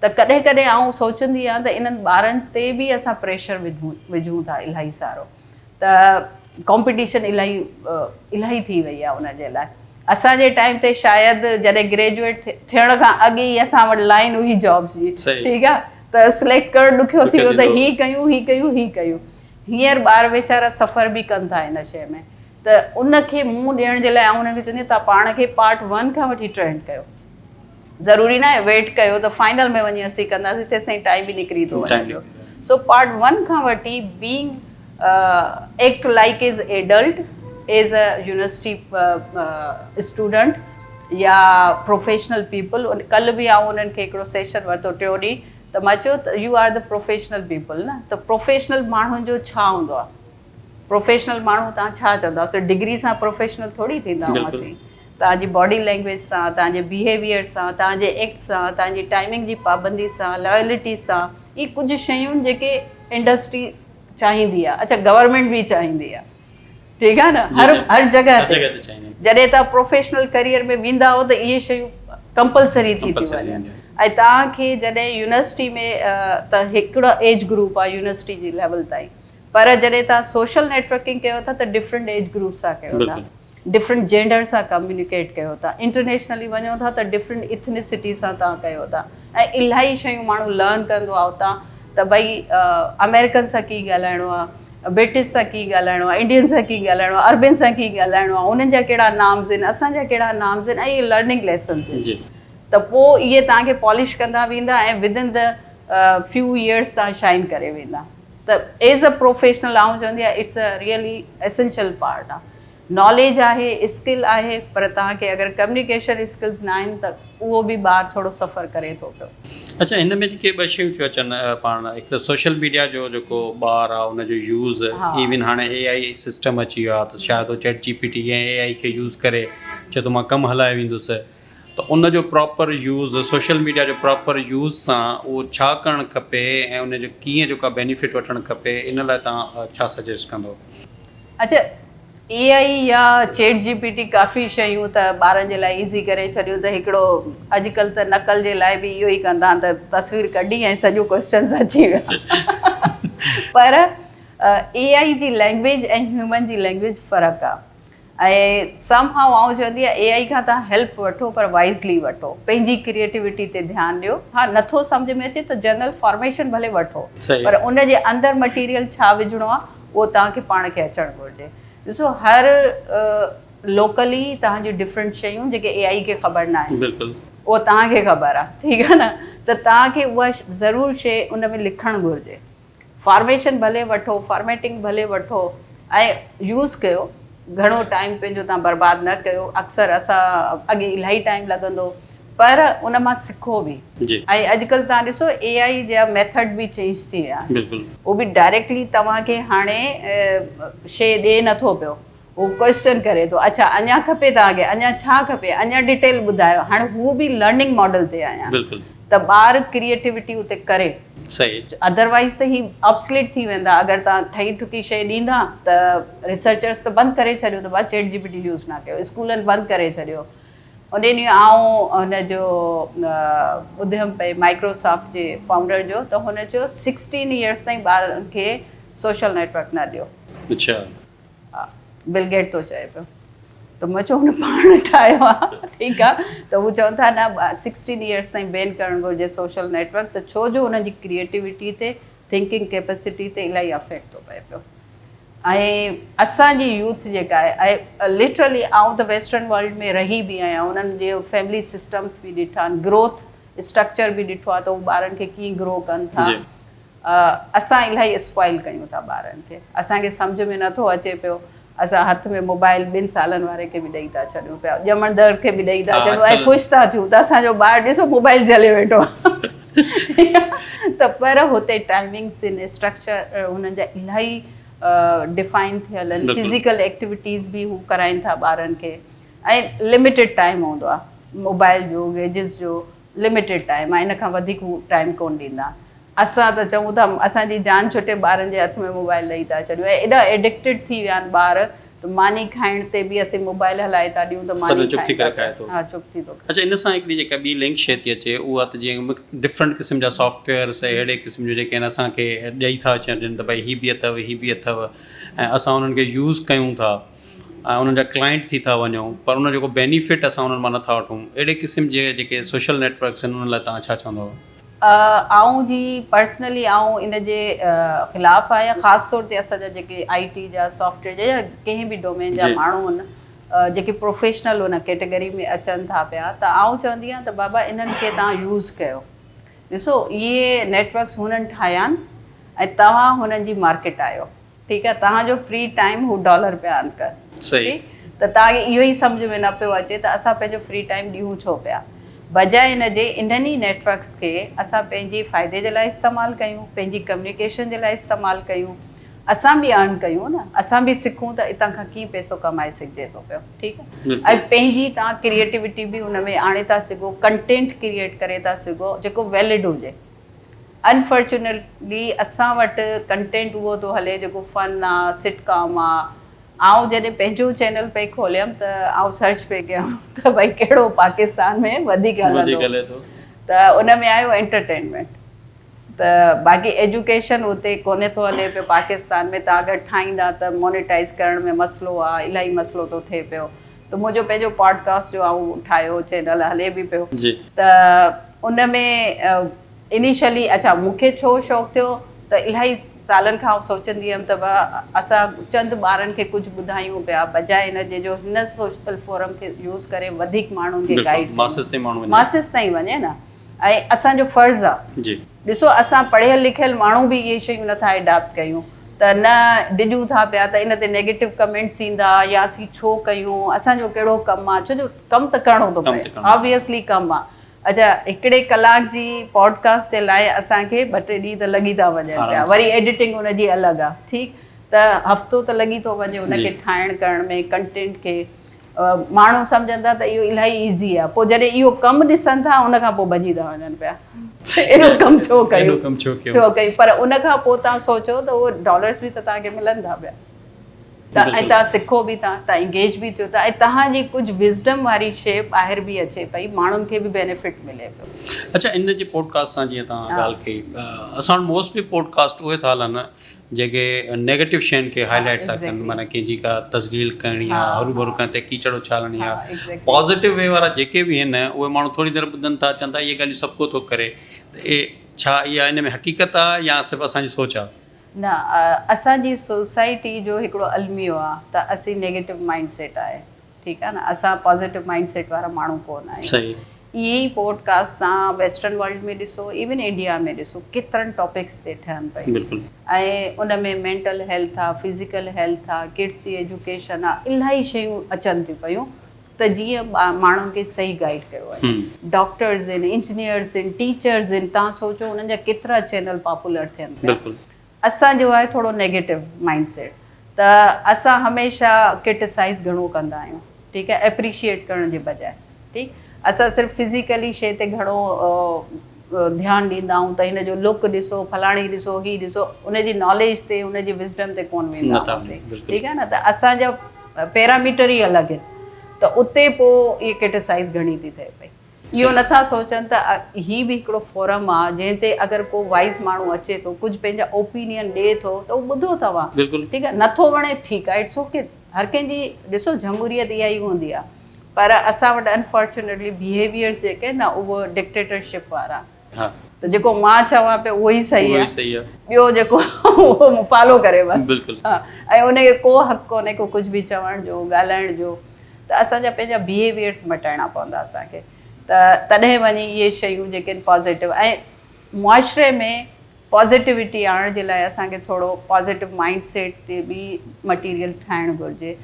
ته ڪڏهن ڪڏهن آئون سوچندي آهيان ته انهن ٻارن تي به اسان پريشر وڌون وجهون ٿا الاهي سارو ته ڪامپيٽيشن الاهي الاهي ٿي وئي آهي ان جي لاء اسان جي ٽائيم تي شايد جڏهن گريجوئيٽ ٿيڻ کان اڳ ئي اسان وٽ لائين هئي جابس جي ٺيڪ آهي ته سليڪٽ ڪرڻ ڏکيو ٿي ويو ته هي ڪيون هي ڪيون هي ڪيون هينئر ٻار ويچارا سفر به ڪن ٿا ان شيء ۾ ته ان کي منهن ڏيڻ جي لاء آئون انهن کي چوندي آهيان توهان پاڻ کي پارٽ ون کان وٺي ٽرينڊ ڪيو ضروري ناهي ويٽ ڪيو ته فائنل ۾ وڃي اسين ڪنداسين تيستائين ٽائيم به نڪري ٿو وڃي پيو سو پارٽ ون کان وٺي being act like as adult as a university student يا پروفيشنل پيپل ڪلهه به آئون انهن کي هڪڙو سيشن ورتو ٽيون ڏينهن ته مان چيو ته you are the professional people نه ته پروفيشنل ماڻهن جو ڇا هوندو آهي پروفيشنل ماڻهو توهان ڇا چوندا صرف ڊگري سان پروفيشنل ٿوري ٿيندا هئاسين توهان جي باڊي لينگويج سان توهان جي بيهيويئر سان توهان جي ايڪٽ سان توهان جي ٽائمنگ جي پابندي سان لائلٽي سان اهي ڪجهه شيون جيڪي انڊسٽري چاهيندي آهي اڇا گورنمينٽ به چاهيندي آهي ٺيڪ آهي نه هر هر جڳهه تي جڏهن توهان پروفيشنل ڪريئر ۾ ويندا آهيو ته اهي شيون ڪمپلسري ٿي ٿيون وڃن ۽ توهان کي جڏهن يونيورسٽي ۾ ته هڪڙو ايج گروپ آهي يونيورسٽي جي ليول تائين پر جڏهن توهان سوشل نيٽورڪنگ ڪيو ٿا ته ڊفرنٽ ايج گروپ سان ڪيو ٿا ڊفرنٽ جينڊر سان ڪميونيڪيٽ ڪيو ٿا انٽرنيشنلي وڃو ٿا ته ڊفرنٽ اٿنيسٽي سان توهان ڪيو ٿا ۽ الاهي شيون ماڻهو لرن ڪندو آهي اتان ته ڀئي آمريڪن سان ڪيئن ڳالهائڻو آهي برٽش سان ڪيئن ڳالهائڻو آهي، انڊين سان ڪيئن ڳالهائڻو آهي، عربين سان ڪيئن ڳالهائڻو آهي، انهن جا ڪهڙا نارمز آهن، اسان جا ڪهڙا نارمز آهن ۽ اهي لرننگ ليسنز آهن. ته پوء اهي توهان کي پالش ڪندا ويندا ۽ with in the few years توهان شائن ڪري ويندا. ته ايز ا پروفيشنل آئون چوندي آهيان it's a really essential part آهي. ناليج آهي، اسڪل آهي پر توهان کي اگر ڪميونيڪيشن اسڪلز نه آهن ته اهو به ٻار ٿورو سفر ڪري ٿو پيو. اڇا هن ۾ جيڪي ٻه شيون ٿيون اچن پاڻ هڪ ته سوشل ميڊيا جو جيڪو ٻار آ ان جو يوز ايون هاڻي اي I system اچي ويو آ ته شايد هو چيٽ جي پي ٽي ۽ اي آئي کي يوز ڪري چئي ٿو مان ڪم هلائي ويندس ته ان جو پراپر يوز سوشل ميڊيا جو پراپر يوز سان اهو ڇا ڪرڻ کپي ۽ ان جو ڪيئن جيڪو آ بينيفٽ وٺڻ کپي ان لاء توهان ڇا سجيسٽ ڪندو. اڇا اي آئي يا چيٽ جي پي ٽي ڪافي شيون ته ٻارن جي لاء ايزي ڪري ڇڏيون ته هڪڙو اڄڪلهه ته نقل جي لاء به اهو ئي ڪندا آهن ته تصوير ڪڍي ۽ سڄو ڪوئسچنس اچي ويا پر اي آئي جي لينگويج ۽ هيومن جي لينگويج فرق آهي ۽ سم هائو آئون چوندي آهيان اي آئي کان توهان هيلپ وٺو پر وائزلي وٺو پنهنجي ڪريئيٽوٽي تي ڌيان ڏيو ها نٿو سمجهه ۾ اچي ته جنرل فارميشن ڀلي وٺو پر ان جي اندر مٽيريل ڇا وجهڻو آهي اهو توهان کي پاڻ کي اچڻ گهرجي ڏسو هر لوڪلي توهان جون ڊفرنٽ شيون جيڪي اي آئي کي خبر ناهي بلڪل اهو توهان کي خبر آهي ٺيڪ آهي نه ته توهان کي اها ضرور شي ان ۾ لکڻ گهرجي فارميشن ڀلي وٺو، فارميٽنگ ڀلي وٺو ۽ يوز ڪيو، گهڻو ٽائيم پنهنجو توهان برباد نه ڪيو، اڪثر اسان اڳي الاهي ٽائيم لڳندو پر ان مان سکو به ۽ اڄڪلهه توهان ڏسو اي آئي جا ميٿڊ به چينج ٿي ويا آهن اهو به ڊائريڪٽلي توهان کي هاڻي شي ڏي نٿو پيو هو ڪوئسچن ڪري ٿو اڇا اڃا کپي توهان کي اڃا ڇا کپي اڃا ڊيٽيل ٻڌايو هاڻي هو به لرننگ ماڊل تي آيا بلڪل ته ٻار ڪريئيٽوٽي اتي ڪري صحيح ادروائز ته هي آبسليٽ ٿي ويندا اگر توهان ٺهي ٺڪي شيء ڏيندا ته ريسرچرس ته بند ڪري ڇڏيو ته ڀاء چيٽ جي پي ٽي يوز نه ڪيو اسڪولن بند ڪري ڇڏيو ان ڏينهن آئون هن جو ٻڌيم پئي مائڪروسافٽ جي فائونڊر جو ته هن چيو سڪسٽين ايئرس تائين ٻارن کي سوشل نيٽورڪ نه ڏيو. اڇا. ها بل گيٽ ٿو چئي پيو ته مان چيو هن پاڻ ٺاهيو آ ٺيڪ آ ته هو چون ٿا نه سڪسٽين ايئرس تائين بين ڪرڻ گهرجي سوشل نيٽورڪ ته ڇو جو هنن جي ڪريئيٽوٽي تي ٿنڪنگ ڪيپسٽي تي الاهي افيڪٽ ٿو پئي پيو ۽ اسان جي يوٿ جيڪا آهي ۽ لٽرلي آئون ته ويسٽرن ورلڊ ۾ رهي به آهيان انهن جي فيملي سسٽمس به ڏٺا آهن گروٿ اسٽرڪچر به ڏٺو آهي ته هو ٻارن کي ڪيئن گرو ڪن ٿا اسان الاهي اسپوائل ڪيون ٿا ٻارن کي اسان کي سمجهه ۾ نٿو اچي پيو اسان هٿ ۾ موبائل ٻن سالن واري کي به ڏئي ٿا ڇڏيون پيا ڄمندڙ کي به ڏئي ٿا ڇڏيون ۽ خوش ٿا ٿيون ته اسان جو ٻار ڏسو موبائل جهلي ويٺو آهي ته پر هتي ٽائمنگس آهن اسٽرڪچر هنن جا الاهي ڊفائن ٿيل آهن فزيڪل ايڪٽيوٽيز به هو ڪرائين ٿا ٻارن کي ۽ لميٽيڊ ٽائيم هوندو آهي موبائل جو گيجٽس جو لميٽيڊ ٽائيم آهي ان کان وڌيڪ هو ٽائيم ڪونه ڏيندا اسان ته چئون ٿا اسان جي جان ڇٽي ٻارن جي هٿ ۾ موبائل ڏئي ٿا ڇڏيون ۽ ايڏا ايڊڪٽيڊ ٿي ويا آهن ٻار ته ماني کائڻ تي به اسين موبائل هلائي ٿا ڏيون ته ماني چپ ٿي ڪري کائي ٿو. ها چپ ٿي ٿو کائي. اڇا ان سان هڪڙي جيڪا ٻي لنڪ شيء ٿي اچي اها ته جيئن ڊفرنٽ قسم جا سافٽ ويئرس ۽ اهڙي قسم جون جيڪي آهن اسان کي ڏئي ٿا ڇڏين ته ڀئي هي به اٿو هي به اٿو ۽ اسان انهن کي يوز ڪيون ٿا ۽ انهن جا ڪلائنٽ ٿي ٿا وڃون پر ان جو ڪو بينيفٽ اسان انهن مان نٿا وٺون اهڙي قسم جي جيڪي سوشل نيٽورڪس آهن انهن لاء توهان ڇا چوندؤ؟ آئون جي پرسنلي آئون ان جي خلاف آهيان خاص طور تي اسان جا جيڪي آئي ٽي جا سافٽ ويئر جا يا ڪنهن به ڊومين جا ماڻهو آهن جيڪي پروفيشنل ان ڪيٽيگري ۾ اچن ٿا پيا ته آئون چوندي آهيان ته بابا انهن کي توهان يوز ڪيو ڏسو اهي نيٽورڪس هنن ٺاهيا آهن ۽ توهان هنن جي مارڪيٽ آهيو ٺيڪ آهي توهان جو فري ٽائيم هو ڊالر پيا ارن ڪن صحيح ته توهان کي اهو ئي سمجهه ۾ نه پيو اچي ته اسان پنهنجو فري ٽائيم ڏيون ڇو پيا بجاء ان جي انهن ئي نيٽورڪس کي اسان پنهنجي فائدي جي لاء استعمال ڪيون پنهنجي ڪميونيڪيشن جي لاء استعمال ڪيون اسان به ارن ڪيون نه اسان به سکون ته اتان کان ڪيئن پئسو ڪمائي سگهجي ٿو پيو ٺيڪ آهي ۽ پنهنجي توهان ڪريئيٽوٽي به ان ۾ آڻي ٿا سگهو ڪنٽينٽ ڪريئيٽ ڪري ٿا سگهو جيڪو ويلڊ هجي انفارچونيٽلي اسان وٽ ڪنٽينٽ اهو ٿو هلي جيڪو فن آ سٽ ڪام آ. آئون جڏهن پنهنجو چينل پئي کوليم ته آئون سرچ پئي ڪيم ته ڀئي ڪهڙو پاڪستان ۾ وڌيڪ هلندو ته ان ۾ آيو انٽرٽينمينٽ ته باقي ايجوڪيشن اتي ڪونهي ٿو هلي پيو پاڪستان ۾ تان اگر ٺاهيندا ته مونيٽائز ڪرڻ ۾ مسئلو آ الاهي مسئلو ٿو ٿئي پيو ته منهنجو پنهنجو پاڊڪاسٽ جو آئون ٺاهيو چينل هلي به پيو ته ان ۾ انيشلي اڇا مون کي ڇو شوق ٿيو ته الاهي سالن کان آئون سوچندي هيم ته اسان چند ٻارن کي ڪجهه ٻڌايون پيا بجاء ان جي جو هن سوشل فورم کي يوز ڪري وڌيڪ ماڻهن کي گائيڊ ماسز تائين ماڻهو وڃي ماسز تائين وڃي نه ۽ اسان جو فرض آ. جي. ڏسو اسان پڙهيل لکيل ماڻهو به اهي شيون نٿا اڊاپٽ ڪيون ته نه ڊڄون ٿا پيا ته ان تي نيگيٽو ڪمينٽس ايندا يا اسين ڇو ڪيون اسان جو ڪهڙو ڪم آ ڇو جو ڪم ته ڪرڻو ٿو پئي آبويسلي ڪم آ اڇا هڪڙي ڪلاڪ جي پوڊڪاسٽ جي لاء اسان کي ٻه ٽي ڏينهن ته لڳي ٿا وڃن پيا وري ايڊيٽنگ ان جي الڳ آ ٺيڪ ته هفتو ته لڳي ٿو وڃي ان کي ٺاهڻ ڪرڻ ۾ ڪنٽينٽ کي ماڻهو سمجهن ٿا ته اهو الاهي ايزي آ پوء جڏهن اهو ڪم ڏسن ٿا ان کان پوء ڀڄي ٿا وڃن پيا ايڏو ڪم ڇو ڪيون ڇو ڪيون پر ان کان پوء توهان سوچو ته اهو ڊالرس به ته توهان کي ملن ٿا پيا ته ۽ توهان سکو به ٿا توهان انگيج به ٿيو ٿا ۽ توهان جي ڪجهه وزڊم واري شيء ٻاهر به اچي پئي ماڻهن کي به بينيفٽ ملي پيو. اڇا ان جي پوڊڪاسٽ سان جيئن توهان ڳالهه ڪئي اسان وٽ موسٽلي پوڊڪاسٽ اهي ٿا هلن جيڪي نيگيٽو شين کي هائي لائيٽ ٿا ڪن معنيٰ ڪنهن جي ڪا تذليل ڪرڻي آ هرو ڀرو ڪنهن تي ڪيچڙ اڇالڻي آ پازيٽو وي وارا جيڪي به آهن اهي ماڻهو ٿوري دير ٻڌن ٿا چون ٿا اهي ڳالهيون سڀ ڪو ٿو ڪري ته اهي ڇا اها ان ۾ حقيقت آ يا صرف اسان جي سوچ آ؟ نه اسان جي سوسائٽي جو هڪڙو الميو آ ته اسين نيگيٽو مائنڊ سيٽ آهي ٺيڪ آ نه اسان پازيٽو مائنڊ سيٽ وارا ماڻهو ڪونه آهيون صحيح. اهي ئي پوڊ ڪاسٽ توهان ويسٽرن ورلڊ ۾ ڏسو ايون انڊيا ۾ ڏسو ڪيترن ٽاپڪس تي ٺهن پيون بلڪل. ۽ ان ۾ مينٽل هيلٿ آ فزيڪل هيلٿ آ ڪڊس جي ايجوڪيشن آ الاهي شيون اچن ٿيون پيون ته جيئن ماڻهن کي صحيح گائيڊ ڪيو وڃي ڊاڪٽرز آهن انجنيئرز آهن ٽيچرز آهن توهان سوچو انهن جا ڪيترا چينل پاپولر ٿين پيا بلڪل. اسان جو آهي ٿورو نيگيٽو مائنڊ سيٽ ته اسان هميشه ڪرٽيسائز گهڻو ڪندا آهيون ٺيڪ آهي اپريشيئيٽ ڪرڻ جي بجاء ٺيڪ اسان صرف فزيڪلي شي تي گهڻو ڌيان ڏيندا آهيون ته هن جو لڪ ڏسو فلاڻي ڏسو هي ڏسو ان جي ناليج تي ان جي وزڊم تي ڪون ويندا آهيون ٺيڪ آهي نه ته اسان جا پيراميٽر ئي الڳ آهن ته اتي پوء اهي ڪرٽيسائز گهڻي ٿي ٿئي پئي اهو نٿا سوچن ته هي به هڪڙو فورم آ جنهن تي اگر ڪو وائز ماڻهو اچي ٿو ڪجهه پنهنجا اوپينين ڏي ٿو ته اهو ٻڌو توهان بلڪل ٺيڪ آ نٿو وڻي ٺيڪ آ it's okay هر ڪنهن جي ڏسو جمهوريت اها ئي هوندي آ پر اسان وٽ انفارچونيٽلي بيهيويئرس جيڪي آهن نه اهو ڊڪٽيٽرشپ وارا ها ته جيڪو مان چوان پيو اهو ئي صحيح اهو ئي صحيح آ ٻيو جيڪو اهو فالو ڪري بس بلڪل ها ۽ ان کي ڪو حق ڪونهي ڪو ڪجهه به چوڻ جو ڳالهائڻ جو ته اسان جا پنهنجا بيهيويئرس مٽائڻا پوندا اسان کي ته تڏهن وڃي اهي شيون جيڪي آهن پازيٽو ۽ معاشري ۾ پازيٽوٽي آڻڻ جي لاء اسان کي ٿورو پازيٽو مائنڊ سيٽ تي به مٽيريل ٺاهڻ گهرجي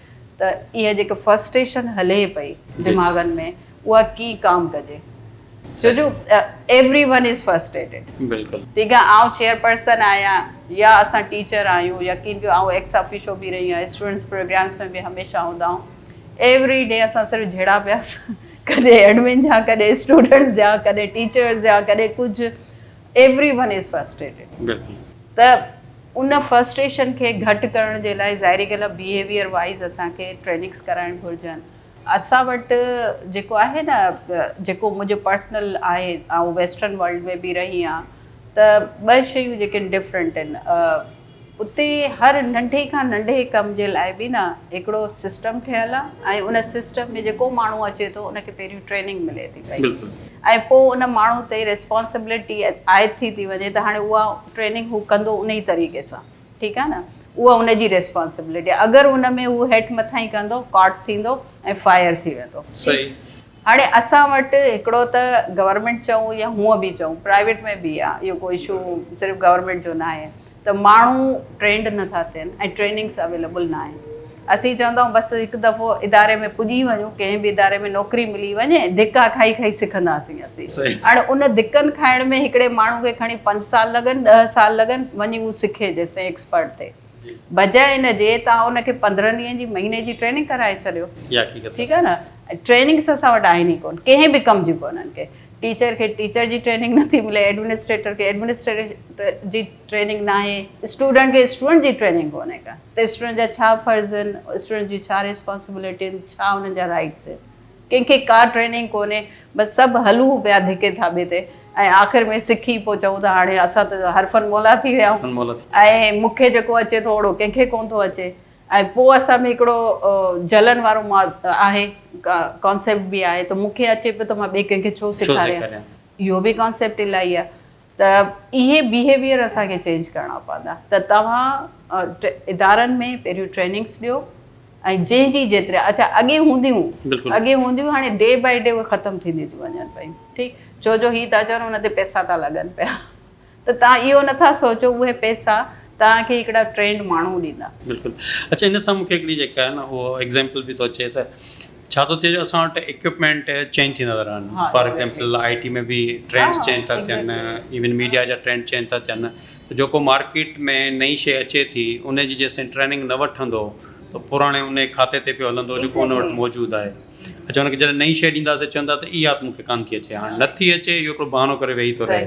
ته اها جيڪا فرسٽريشن هلي پئي دماغن ۾ اها ڪيئن ڪام ڪجي ڇو جو ايوري ون is frustrated. بلڪل. ٺيڪ آ آئون چيئر پرسن آهيان يا اسان ٽيچر آهيون يقين ڪيو آئون ايڪس آفيشو به رهي آهيان اسٽوڊنٽس پروگرامس ۾ به هميشه هوندا آهيون ايوري ڊي اسان صرف جهيڙا پيا ڪڏهن ايڊمن جا ڪڏهن اسٽوڊنٽس جا ڪڏهن ٽيچرس جا ڪڏهن ڪجهه ايوري ون is frustrated. بلڪل. ته ان فرسٽريشن کي گهٽ ڪرڻ جي لاء ظاهري ڳالهه آهي بيهيويئر وائيز اسان کي ٽريننگس ڪرائڻ گهرجن. اسان وٽ جيڪو آهي نه جيڪو منهنجو پرسنل آهي آئون ويسٽرن ورلڊ ۾ به رهي آهيان ته ٻه شيون جيڪي ڊفرنٽ آهن اتي هر ننڍي کان ننڍي ڪم جي لاء به نه هڪڙو سسٽم ٺهيل آهي ۽ ان سسٽم ۾ جيڪو ماڻهو اچي ٿو ان کي پهريون ٽريننگ ملي ٿي پئي ۽ پوء ان ماڻهو تي ريسپانسبلٽي عائد ٿي ٿي وڃي ته هاڻي اها ٽريننگ هو ڪندو ان ئي طريقي سان. ٺيڪ آهي نه اها ان جي ريسپانسبلٽي آهي اگر ان ۾ هو هيٺ مٿائين ڪندو ڪاٽ ٿيندو ۽ فائر ٿي ويندو صحيح. هاڻي اسان وٽ هڪڙو ته گورنمينٽ چئون يا هونء به چئون پرائيويٽ ۾ به آهي اهو ڪو اشو صرف گورنمينٽ جو ناهي ته ماڻهو ٽرينڊ نٿا ٿين ۽ ٽريننگس اويليبل ناهن اسين چوندا آهيون بس هڪ دفعو اداري ۾ پڄي وڃون ڪنهن به اداري ۾ نوڪري ملي وڃي ڌڪا کائي کائي سکنداسين اسين هاڻي ان ڌڪن کائڻ ۾ هڪڙي ماڻهو کي کڻي پنج سال لڳن ڏهه سال لڳن وڃي هو سکي جيستائين ايڪسپرٽ ٿئي بجاء ان جي توهان ان کي 15 ڏينهن جي مهيني جي ٽريننگ ڪرائي ڇڏيو ٺيڪ آهي نه ٽريننگس اسان وٽ آهن ئي ڪون ڪنهن به ڪم جون ڪونهن ڪي ٽيچر کي ٽيچر جي ٽريننگ نٿي ملي ايڊمنسٽريٽر کي ايڊمنسٽريٽر جي ٽريننگ ناهي اسٽوڊنٽ کي اسٽوڊنٽ جي ٽريننگ ڪونهي ڪا ته اسٽوڊنٽ جا ڇا فرض آهن اسٽوڊنٽ جون ڇا ريسپانسبلٽي آهن ڇا انهن جا رائٽس آهن ڪنهن کي ڪا ٽريننگ ڪونهي بس سڀ هلون پيا ڌڪي ٿاٻي تي ۽ آخر ۾ سکي پوء چئون ته هاڻي اسان ته حرفن مولا ٿي ويا آهيون ۽ مون کي جيڪو اچي ٿو اوڙو ڪنهن کي ڪونه ٿو اچي ۽ پوء اسان ۾ هڪڙو جلن وارو آهي ڪانسيپٽ به آهي ته مون کي اچي پيو ته مان ٻئي ڪنهن کي ڇو سيکاريان اهو به ڪانسيپٽ الاهي آهي. ته اهي بيهيويئر اسان کي چينج ڪرڻا پوندا ته توهان ادارن ۾ پهريون ٽريننگس ڏيو ۽ جنهن جي جيتري اڇا اڳي هونديون اڳي هونديون هاڻي ڊي بائي ڊي اهي ختم ٿينديون ٿيون وڃن پيون ٺيڪ ڇو جو هي ٿا چون ان تي پئسا ٿا لڳن پيا ته توهان اهو نٿا سوچو اهي پئسا توهان کي هڪڙا ٽرينڊ ماڻهو ڏيندا. بلڪل اڇا ان سان مونکي هڪڙي جيڪا آهي نه اهو ايگزامپل به ٿو اچي ته ڇا ٿو ٿئي جو اسان وٽ اڪوپمينٽ چينج ٿيندا ٿا رهن فار ايگزامپل I ٽي ۾ به ٽرينڊس چينج ٿا ٿين ايون ميڊيا جا ٽرينڊ چينج ٿا ٿين ته جيڪو مارڪيٽ ۾ نئين شي اچي ٿي ان جي جيستائين ٽريننگ نه وٺندو ته پراڻي ان کاتي تي پيو هلندو جيڪو ان وٽ موجود آهي اڇا ان کي جڏهن نئين شي ڏينداسين چوندا ته اها ته مون کي ڪانه ٿي اچي هاڻي نٿي اچي اهو هڪڙو بهانو ڪري ويهي ٿو رهي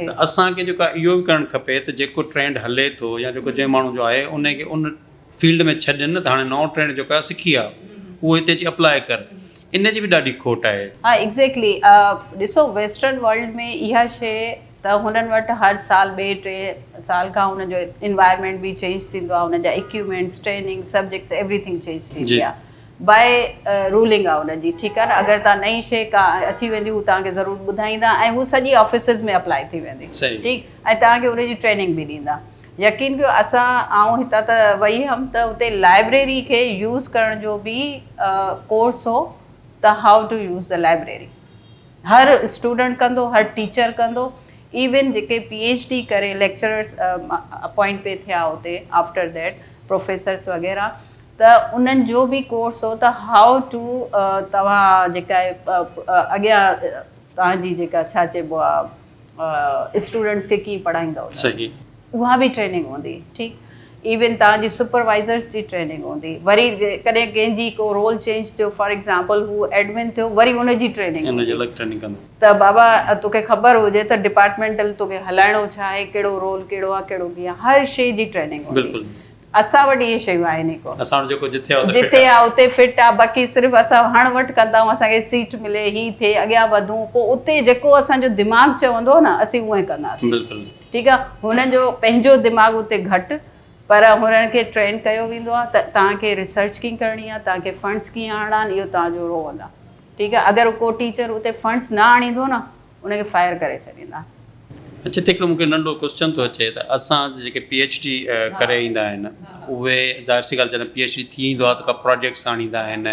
ته اسان کي جيڪو آهي اهو به ڪرڻ کپي ته جيڪو ٽرينڊ هلي ٿو يا جيڪو جنهن ماڻهو جو آهي ان کي ان فيلڊ ۾ ڇڏين نه ته هاڻي نئون ٽرينڊ جيڪو آهي سکي آ اهو هتي اچي اپلاء ڪر ان جي به ڏاڍي کوٽ آهي. ها ايگزيڪٽلي ڏسو ويسٽرن ورلڊ ۾ اها شي ته هنن وٽ هر سال ٻئي ٽي سال کان هنن جو انوائرمينٽ به چينج ٿيندو آهي هنن جا equipments training subjects everything change ٿيندي آهي باء رولنگ آهي هنن جي ٺيڪ آهي نه اگر توهان نئين شي ڪا اچي ويندي هو توهان کي ضرور ٻڌائيندا ۽ هو سڄي آفيسز ۾ اپلاء ٿي ويندي ٺيڪ ۽ توهان کي ان جي ٽريننگ به ڏيندا يقين ڪيو اسان آئون هتان ته وئي هيم ته اتي لائبريري کي يوز ڪرڻ جو به ڪورس هو ته how to use the library Har student ڪندو هر ٽيچر ڪندو ايون جيڪي پي ايڇ ڊي ڪري ليڪچررس اپوائنٽ پي ٿيا اتي آفٽر that professors وغيره ته انهن جو به ڪورس هو ته how two توهان جيڪا اڳيان توهان جي جيڪا ڇا چئبو آهي اسٽوڊنٽس کي ڪيئن پڙهائيندؤ صحيح. اها به ٽريننگ هوندي ٺيڪ ايون توهان جي سپروائزرس جي ٽريننگ هوندي وري ڪڏهن ڪنهن جي ڪو رول چينج ٿيو فار ايگزامپل هو ايڊمن ٿيو وري ان جي ٽريننگ ان جي الڳ ٽريننگ ڪندو. ته بابا توکي خبر هجي ته ڊپارٽمينٽل توکي هلائڻو ڇا آهي ڪهڙو رول ڪهڙو آهي ڪهڙو ڪيئن هر شي جي ٽريننگ هوندي. بلڪل. اسان وٽ اهي شيون آهن ئي ڪونه. اسان وٽ جيڪو جٿي آ اتي فٽ جتي آ اتي فٽ آ باقي صرف اسان هڻ وٺ ڪندا آهيون اسان کي سيٽ ملي هي ٿئي اڳيان وڌون پوء اتي جيڪو اسان جو دماغ چوندو نه اسين اونئين ڪنداسين بلڪل. ٺيڪ آ هنن جو پنهنجو دماغ اتي گهٽ پر هنن کي ٽرين ڪيو ويندو آ ته توهان کي ريسرچ ڪيئن ڪرڻي آ توهان کي فنڊس ڪيئن آڻڻا آهن اهو توهان جو رول آ ٺيڪ آ اگر ڪو ٽيچر اتي فنڊس نه آڻيندو نه ان کي فائر ڪري ڇڏيندا. اچا هتي هڪڙو مونکي ننڍو ڪوسچن ٿو اچي ته اسان جيڪي پي ايڇ ڊي ڪري ايندا آهن اهي ظاهر سي ڳالهه جڏهن پي ايڇ ڊي ٿي ايندو آهي ته ڪا پراجيڪٽس آڻيندا آهن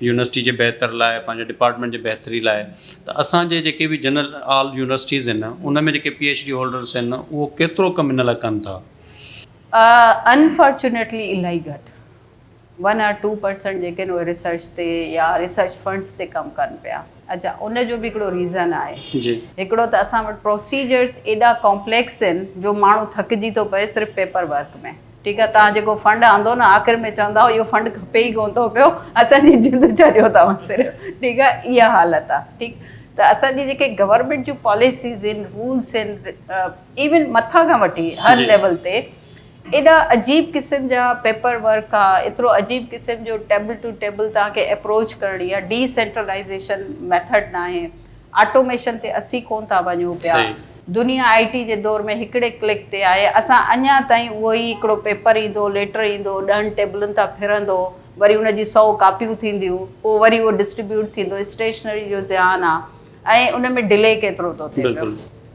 يونيورسٽي جي بهتر لاء پنهنجي ڊپارٽمينٽ جي بهتري لاء ته اسان جي جيڪي به جنرل آل يونيورسٽيز آهن ان ۾ جيڪي پي ايڇ ڊي هولڊرس آهن اهو ڪيترو ڪم ان لاء ڪن ٿا؟ انفارچونيٽلي الاهي گهٽ. ون آر ٽو پرسنٽ جيڪي آهن اهي ريسرچ تي يا ريسرچ فنڊس تي ڪم ڪن پيا. اڇا ان جو به هڪڙو ريزن آهي. هڪڙو ته اسان وٽ پروسيجرس ايڏا ڪامپليڪس آهن جو ماڻهو ٿڪجي ٿو پئي صرف پيپر ورڪ ۾. ٺيڪ آهي توهان جيڪو فنڊ آندو نه آخر ۾ چوندا اهو فنڊ کپي ئي ڪونه ٿو پيو اسان جي جند ڇڏيو توهان صرف ٺيڪ آهي اها حالت آهي ٺيڪ ته اسان جي جيڪي گورنمينٽ جون پاليسيز آهن رولس آهن ايون مٿان کان وٺي هر ليول تي ايڏا عجيب قسم جا پيپر ورڪ آ، ايترو عجيب قسم جو ٽيبل ٽو ٽيبل توهان کي اپروچ ڪرڻي آ، ڊي سينٽرلائيزيشن ميٿڊ ناهي، آٽوميشن تي اسين ڪون ٿا وڃون پيا، دنيا آئي ٽي جي دور ۾ هڪڙي ڪلڪ تي آهي، اسان اڃا تائين اهو ئي هڪڙو پيپر ايندو، ليٽر ايندو، ڏهن ٽيبلن تان ڦرندو، وري ان جي سئو ڪاپيون ٿينديون، پوء وري اهو ڊسٽريبيوٽ ٿيندو، اسٽيشنري جو زيان آ. ۽ ان ۾ ڊلي ڪيترو ٿو ٿئي پيو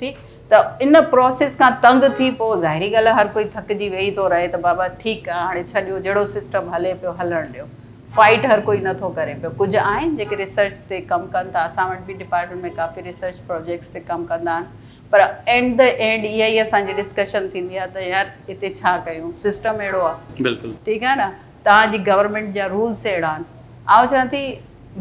ٺيڪ ته ان پروسيس کان تنگ ٿي پوء ظاهري ڳالهه آهي هر ڪوئي ٿڪجي ويهي ٿو رهي ته بابا ٺيڪ آهي هاڻي ڇڏيو جهڙو سسٽم هلي پيو هلڻ ڏيو فائيٽ هر ڪوئي نٿو ڪري پيو ڪجهه آهن جيڪي ريسرچ تي ڪم ڪن ٿا اسان وٽ به ڊپارٽمينٽ ۾ ڪافي ريسرچ پروجيڪٽس تي ڪم ڪندا آهن پر اينڊ the and اها ئي اسان جي ڊسڪشن ٿيندي آهي ته يار هتي ڇا ڪيون سسٽم اهڙو آهي بلڪل ٺيڪ آهي نه توهان جي گورنمينٽ جا رولس اهڙا آهن. آئون چوان ٿي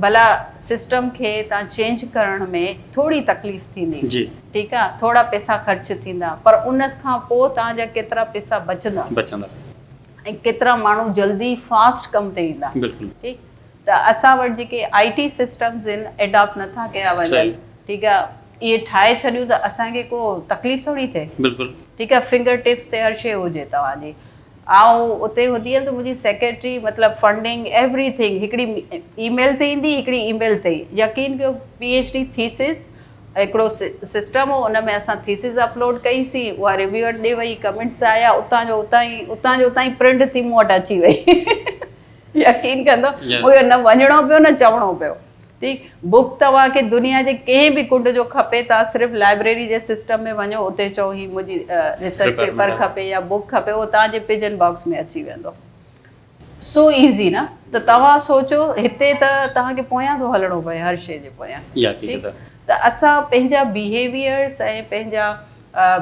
ڀلا سسٽم کي توهان چينج ڪرڻ ۾ ٿوري تڪليف ٿيندي ٺيڪ آ ٿورا پئسا خرچ ٿيندا پر ان کان پوء توهان جا ڪيترا پئسا بچندا بچندا ۽ ڪيترا ماڻهو جلدي فاسٽ ڪم تي ايندا بلڪل ٺيڪ ته اسان وٽ جيڪي آئي ٽي سسٽمز آهن ايڊاپٽ نٿا ڪيا وڃن ٺيڪ آ اهي ٺاهي ڇڏيون ته اسان کي ڪو تڪليف ٿوري ٿئي بلڪل ٺيڪ آ فنگر ٽپس تي هر شيء هجي توهان جي آئون اتي هوندي هيم ته منهنجي سيڪريٽري مطلب فنڊنگ ايوري ٿنگ هڪڙي اي ميل تي ايندي هڪڙي اي ميل تي يقين ڪيو پي ايڇ ڊي ٿيسز هڪڙو سسٽم هو ان ۾ اسان ٿيسز اپلوڊ ڪئي سين اها ريويوئر ڏي وئي ڪمينٽس آيا اتان جو اتان ئي اتان جو اتان ئي پرنٽ ٿي مون وٽ اچي وئي يقين ڪندو مون کي نه وڃڻو پيو نه چوڻو پيو. ٺيڪ بڪ توهان کي دنيا جي ڪنهن به ڪنڊ جو کپي توهان صرف لائبريري جي سسٽم ۾ وڃو اتي چئو هي منهنجي ريسرچ پيپر کپي يا بڪ کپي اهو توهان جي پجن باڪس ۾ اچي ويندو. سو ايزي نه ته توهان سوچو هتي ته توهان کي پويان ٿو هلڻو پئي هر شي جي پويان ٺيڪ ته اسان پنهنجا بيهيويئرس ۽ پنهنجا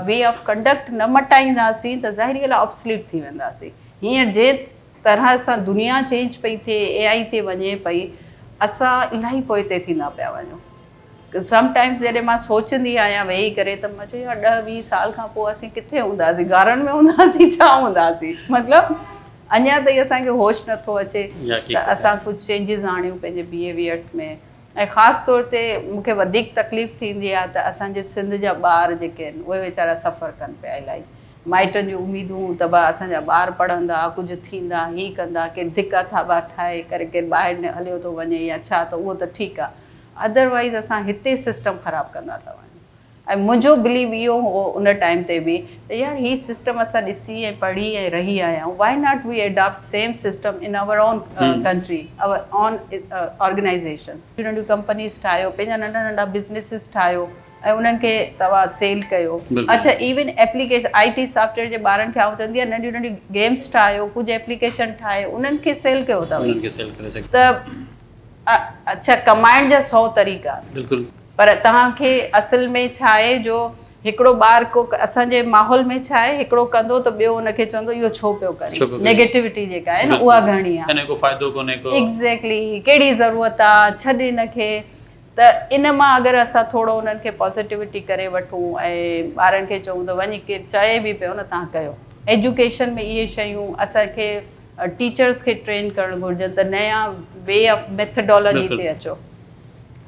وي آف ڪنڊڪٽ نه مٽائينداسين ته ظاهري ڳالهه آهي آبسليٽ ٿي وينداسين هينئر جنهن طرح سان دنيا چينج پئي ٿئي اي آئي تي وڃي پئي اسان الاهي پوئتي ٿيندا پيا وڃون. سم ٽائمز جڏهن مان سوچندي آهيان ويهي ڪري ته مان چيو يار ڏهه ويهه سال کان پوء اسين ڪٿي هونداسين گارن ۾ هونداسين ڇا هونداسين مطلب اڃا تائين اسان کي هوش نٿو اچي ته اسان ڪجهه چينجز آڻيون پنهنجي بيهيويئرس ۾ ۽ خاص طور تي مون کي وڌيڪ تڪليف ٿيندي آهي ته اسان جي سنڌ جا ٻار جيڪي آهن اهي ويچارا سفر ڪن پيا الاهي مائٽن جون اميدون ته با اسان جا ٻار پڙهندا ڪجهه ٿيندا هي ڪندا ڪير ڌڪا ٿاٻا ٺاهي ڪري ڪير ٻاهر هليو ٿو وڃي يا ڇا ته اهو ته ٺيڪ آهي ادروائيز اسان هتي سسٽم خراب ڪندا ٿا وڃون ۽ منهنجو بليو اهو هو ان ٽائيم تي به ته يار هي سسٽم اسان ڏسي ۽ پڙهي ۽ رهي آيا آهيون why not we adopt same system in our own country our own organisations ننڍيون ننڍيون ڪمپنيز ٺاهيو پنهنجا ننڍا ننڍا بزنيسز ٺاهيو ۽ انهن کي توهان سيل ڪيو اڇا even application I T software جي ٻارن کي آئون چوندي آهيان ننڍيون ننڍيون گيمز ٺاهيو ڪجهه ايپليڪيشن ٺاهي انهن کي سيل ڪيو توهان ته اڇا ڪمائڻ جا سئو طريقا آهن. بلڪل. پر توهان کي اصل ۾ ڇا آهي جو هڪڙو ٻار ڪو اسان جي ماحول ۾ ڇا آهي هڪڙو ڪندو ته ٻيو ان کي چوندو اهو ڇو پيو ڪرين نيگيٽوٽي جيڪا آهي نه اها گهڻي آهي. ان جو ڪو فائدو ڪونهي ڪو. ايگزيڪٽلي ڪهڙي ضرورت آ ڇڏ ان کي ته ان مان اگر اسان ٿورو انهن کي پازيٽوٽي ڪري وٺون ۽ ٻارن کي چئون ته وڃي ڪير چئي به پيو نه توهان ڪيو. ايجوڪيشن ۾ اهي شيون اسان کي ٽيچرز کي ٽرين ڪرڻ گهرجن ته نيا وي آف ميٿڊالاجي تي اچو.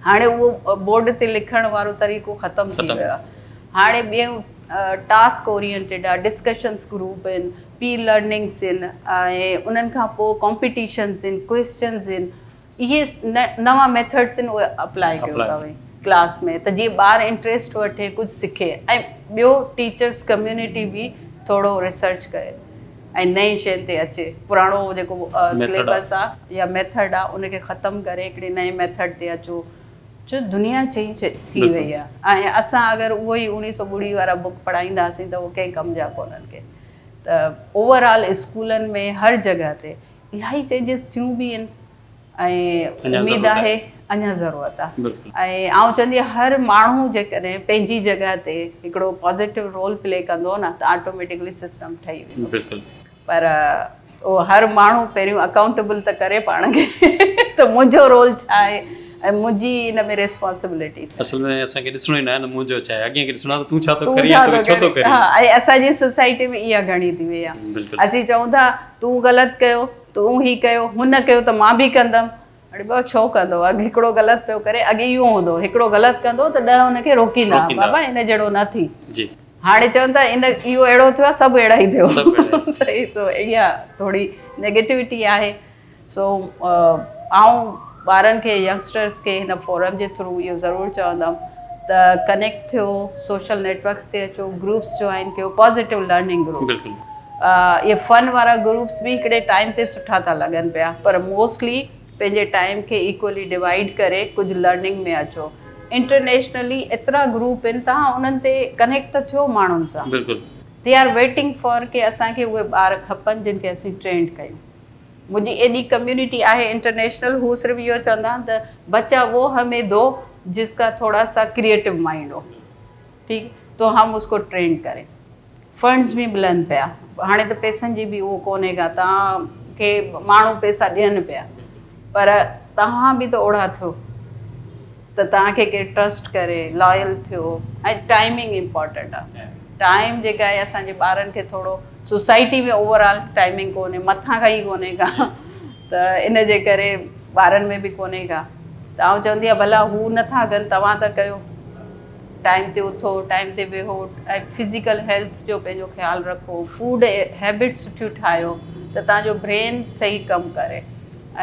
هاڻي اهو بورڊ تي لکڻ وارو طريقو ختم ٿي ويو آهي. هاڻي ٻيون ٽاسڪ اورينٽيڊ آهي، ڊسڪشنس گروپ آهن، پيئر لرننگس آهن ۽ انهن کان پوء ڪامپيٽيشنس آهن، ڪوئسچنز آهن. اهي نوان ميٿڊس آهن اهي اپلائي ڪيو ٿا وڃي ڪلاس ۾ ته جيئن ٻار انٽريسٽ وٺي ڪجهه سکي ۽ ٻيو ٽيچرس ڪميونٽي به ٿورو ريسرچ ڪري ۽ نئين شين تي اچي پراڻو جيڪو سليبس آ يا ميٿڊ آ ان کي ختم ڪري هڪڙي نئين ميٿڊ تي اچو ڇو دنيا چينج ٿي وئي آ ۽ اسان اگر اهو ئي اوڻيهه سو ٻڙي وارا بڪ پڙهائينداسين ته اهو ڪنهن ڪم جا ڪونهن ڪي ته اوور آل اسڪولن ۾ هر جڳهه تي الاهي چينجز ٿيون به آهن ۽ اميد آهي اڃا ضرورت آهي ۽ آئون چوندي آهيان هر ماڻهو جيڪڏهن پنهنجي جڳهه تي هڪڙو پازيٽو رول پلي ڪندو نه ته آٽوميٽڪلي سسٽم ٺهي ويندو بلڪل پر اهو هر ماڻهو پهريون اڪائونٽيبل ته ڪري پاڻ کي ته منهنجو رول ڇا آهي ۽ منهنجي ان ۾ ريسپانسبلٽي ڇا آهي. اصل ۾ اسان کي ڏسڻو ئي ناهي ته منهنجو ڇا آهي اڳئين کي ڏسڻو آهي ته تون ڇا ٿو ڪرين يا تون ڇو ٿو ڪرين. ها ۽ اسان جي سوسائٽي ۾ اها گهڻي ٿي وئي آهي اسين چئون ٿا تون غلط ڪيو تون هي ڪيو هن ڪيو ته مان به ڪندم اڙي بابا ڇو ڪندو اڳ هڪڙو غلط پيو ڪري اڳي اهو هوندو هو هڪڙو غلط ڪندو ته ڏهه هن کي روڪيندا بابا هن جهڙو نه ٿي هاڻي چون ٿا ان اهو اهڙو ٿيو آهي سڀ اهڙا ئي ٿيو صحيح سو اها ٿوري نيگيٽوٽي آهي سو آئون ٻارن کي ينگسٽرس کي هن فورم جي ٿرو اهو ضرور چوندم ته ڪنيڪٽ ٿيو سوشل نيٽورڪس تي اچو گروپس جوائن ڪيو پازيٽو لرننگ گروپس اهي فن وارا گروپس به هڪڙي ٽائيم تي سٺا ٿا لڳن پيا پر موسٽلي پنهنجي ٽائيم کي ايڪولي ڊوائيڊ ڪري ڪجهه لرننگ ۾ اچو انٽرنيشنلي ايترا گروپ آهن توهان انهن تي ڪنيڪٽ ته ٿيو ماڻهن سان بلڪل the are waiting for ڪي اسان کي اهي ٻار کپن جن کي اسين ٽرينڊ ڪيون منهنجي ايڏي ڪميونٽي آهي انٽرنيشنل هو صرف اهو چوندا آهن ته بچا وو همين دو جس ڪا ٿوڙا سا ڪريئيٽو مائنڊ هو ٺيڪ تو هم اس ڪو ٽرينڊ ڪرين فنڊز به ملن پيا هاڻي ته پئسن جي به اهو ڪونهي ڪا توهان کي ماڻهو پئسا ڏين پيا پر توهان به ته اوڙا ٿيو ته توهان کي ڪير ٽرسٽ ڪري لائل ٿيو ۽ ٽائمنگ امپارٽنٽ آهي ٽائيم جيڪا آهي اسان جي ٻارن کي ٿورو سوسائٽي ۾ اوور آل ٽائمنگ ڪونهي مٿان کان ئي ڪونهي ڪا ته ان جي ڪري ٻارن ۾ به ڪونهي ڪا ته آئون چوندي آهيان ڀلا هو نٿا ڪن توهان ته ڪيو ٽائيم تي اٿو ٽائيم تي ويهو ۽ فزيڪل هيلٿ جو پنهنجو خيال رکو فوڊ هيبٽس سٺيون ٺاهيو ته توهان جو برين صحيح ڪم ڪري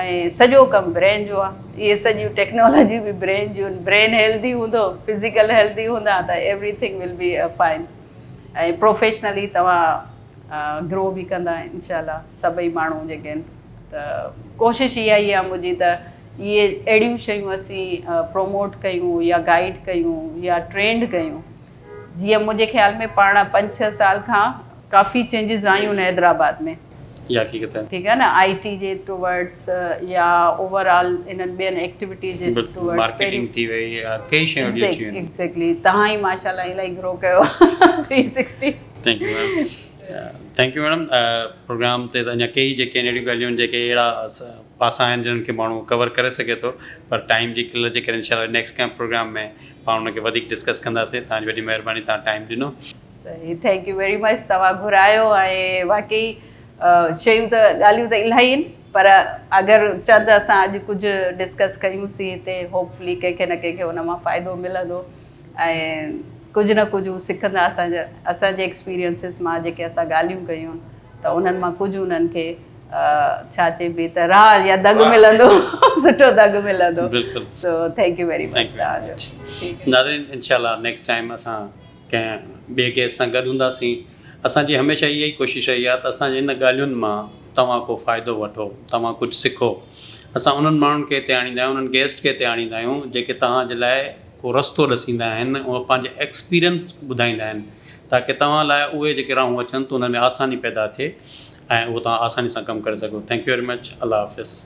۽ سڄو ڪم برين جو آهي اهي سڄيون ٽيڪنالاجي به برين جون آهن برين هيلدي هوندو فزيڪل هيلدي هوندا ته everything will be fine ۽ professionally توهان گرو به ڪندا انشاء الله سڀئي ماڻهو جيڪي آهن ته ڪوشش اها ئي آهي منهنجي ته اهي اهڙيون شيون اسين پروموٽ ڪيون يا گائيڊ ڪيون يا ٽرينڊ ڪيون جيئن منهنجي خيال ۾ پاڻ پنج ڇهه سال کان ڪافي چينجز آيون آهن حيدرآباد ۾. اها حقيقت آهي. ٺيڪ آهي نه آئي ٽي جي ٽوورڊس يا اوور آل انهن ٻين ايڪٽيوٽي جي ٽوورڊس مارڪيٽنگ ٿي وئي يا ڪئي شيون اهڙيون اچي ويون. ايگزيڪٽلي توهان ئي ماشاء الله الاهي گرو ڪيو 360. Thank you madam thank you madam programme تي ته اڃا ڪئي جيڪي آهن اهڙيون ڳالهيون آهن جيڪي اهڙا پاسا آهن جن کي ماڻهو ڪور ڪري سگهي ٿو پر ٽائيم جي قلت جي ڪري انشاء الله نيڪسٽ ڪنهن پروگرام ۾ پاڻ ان کي وڌيڪ ڊسڪس ڪنداسين توهان جي وڏي مهرباني توهان ٽائيم ڏنو. صحيح thank you very much توهان گهرايو ۽ واقعي شيون ته ڳالهيون ته الاهي آهن پر اگر چند اسان اڄ ڪجهه ڊسڪس ڪيون سين هتي هوپ فلي ڪنهن کي نه ڪنهن کي ان مان فائدو ملندو ۽ ڪجهه نه ڪجهه هو سکندا اسان جا اسان جي ايڪسپيرينسز مان جيڪي اسان ڳالهيون ڪيون ته انهن مان ڪجهه انهن کي ڇا چئبي ته راهه يا دڳ ملندو سٺو دڳ ملندو so thank you very much توهان جو ناظرين انشاء الله نيڪسٽ ٽائيم اسان ڪنهن ٻئي گيسٽ سان گڏ هونداسين. اسان جي هميشه اها ئي ڪوشش رهي آهي ته اسان جي ان ڳالهين مان توهان ڪو فائدو وٺو، توهان ڪجهه سکو. اسان انهن ماڻهن کي هتي آڻيندا آهيون، انهن گيسٽ کي هتي آڻيندا آهيون جيڪي توهان جي لاء ڪو رستو ڏسيندا آهن، اهي پنهنجي ايڪسپيرينس ٻڌائيندا آهن تاڪه توهان لاء اهي جيڪي راهون اچن ته انهن ۾ آساني پيدا ٿئي ۽ اهو توهان آساني سان ڪم ڪري سگهو. Thank you very much. Allah Hafiz.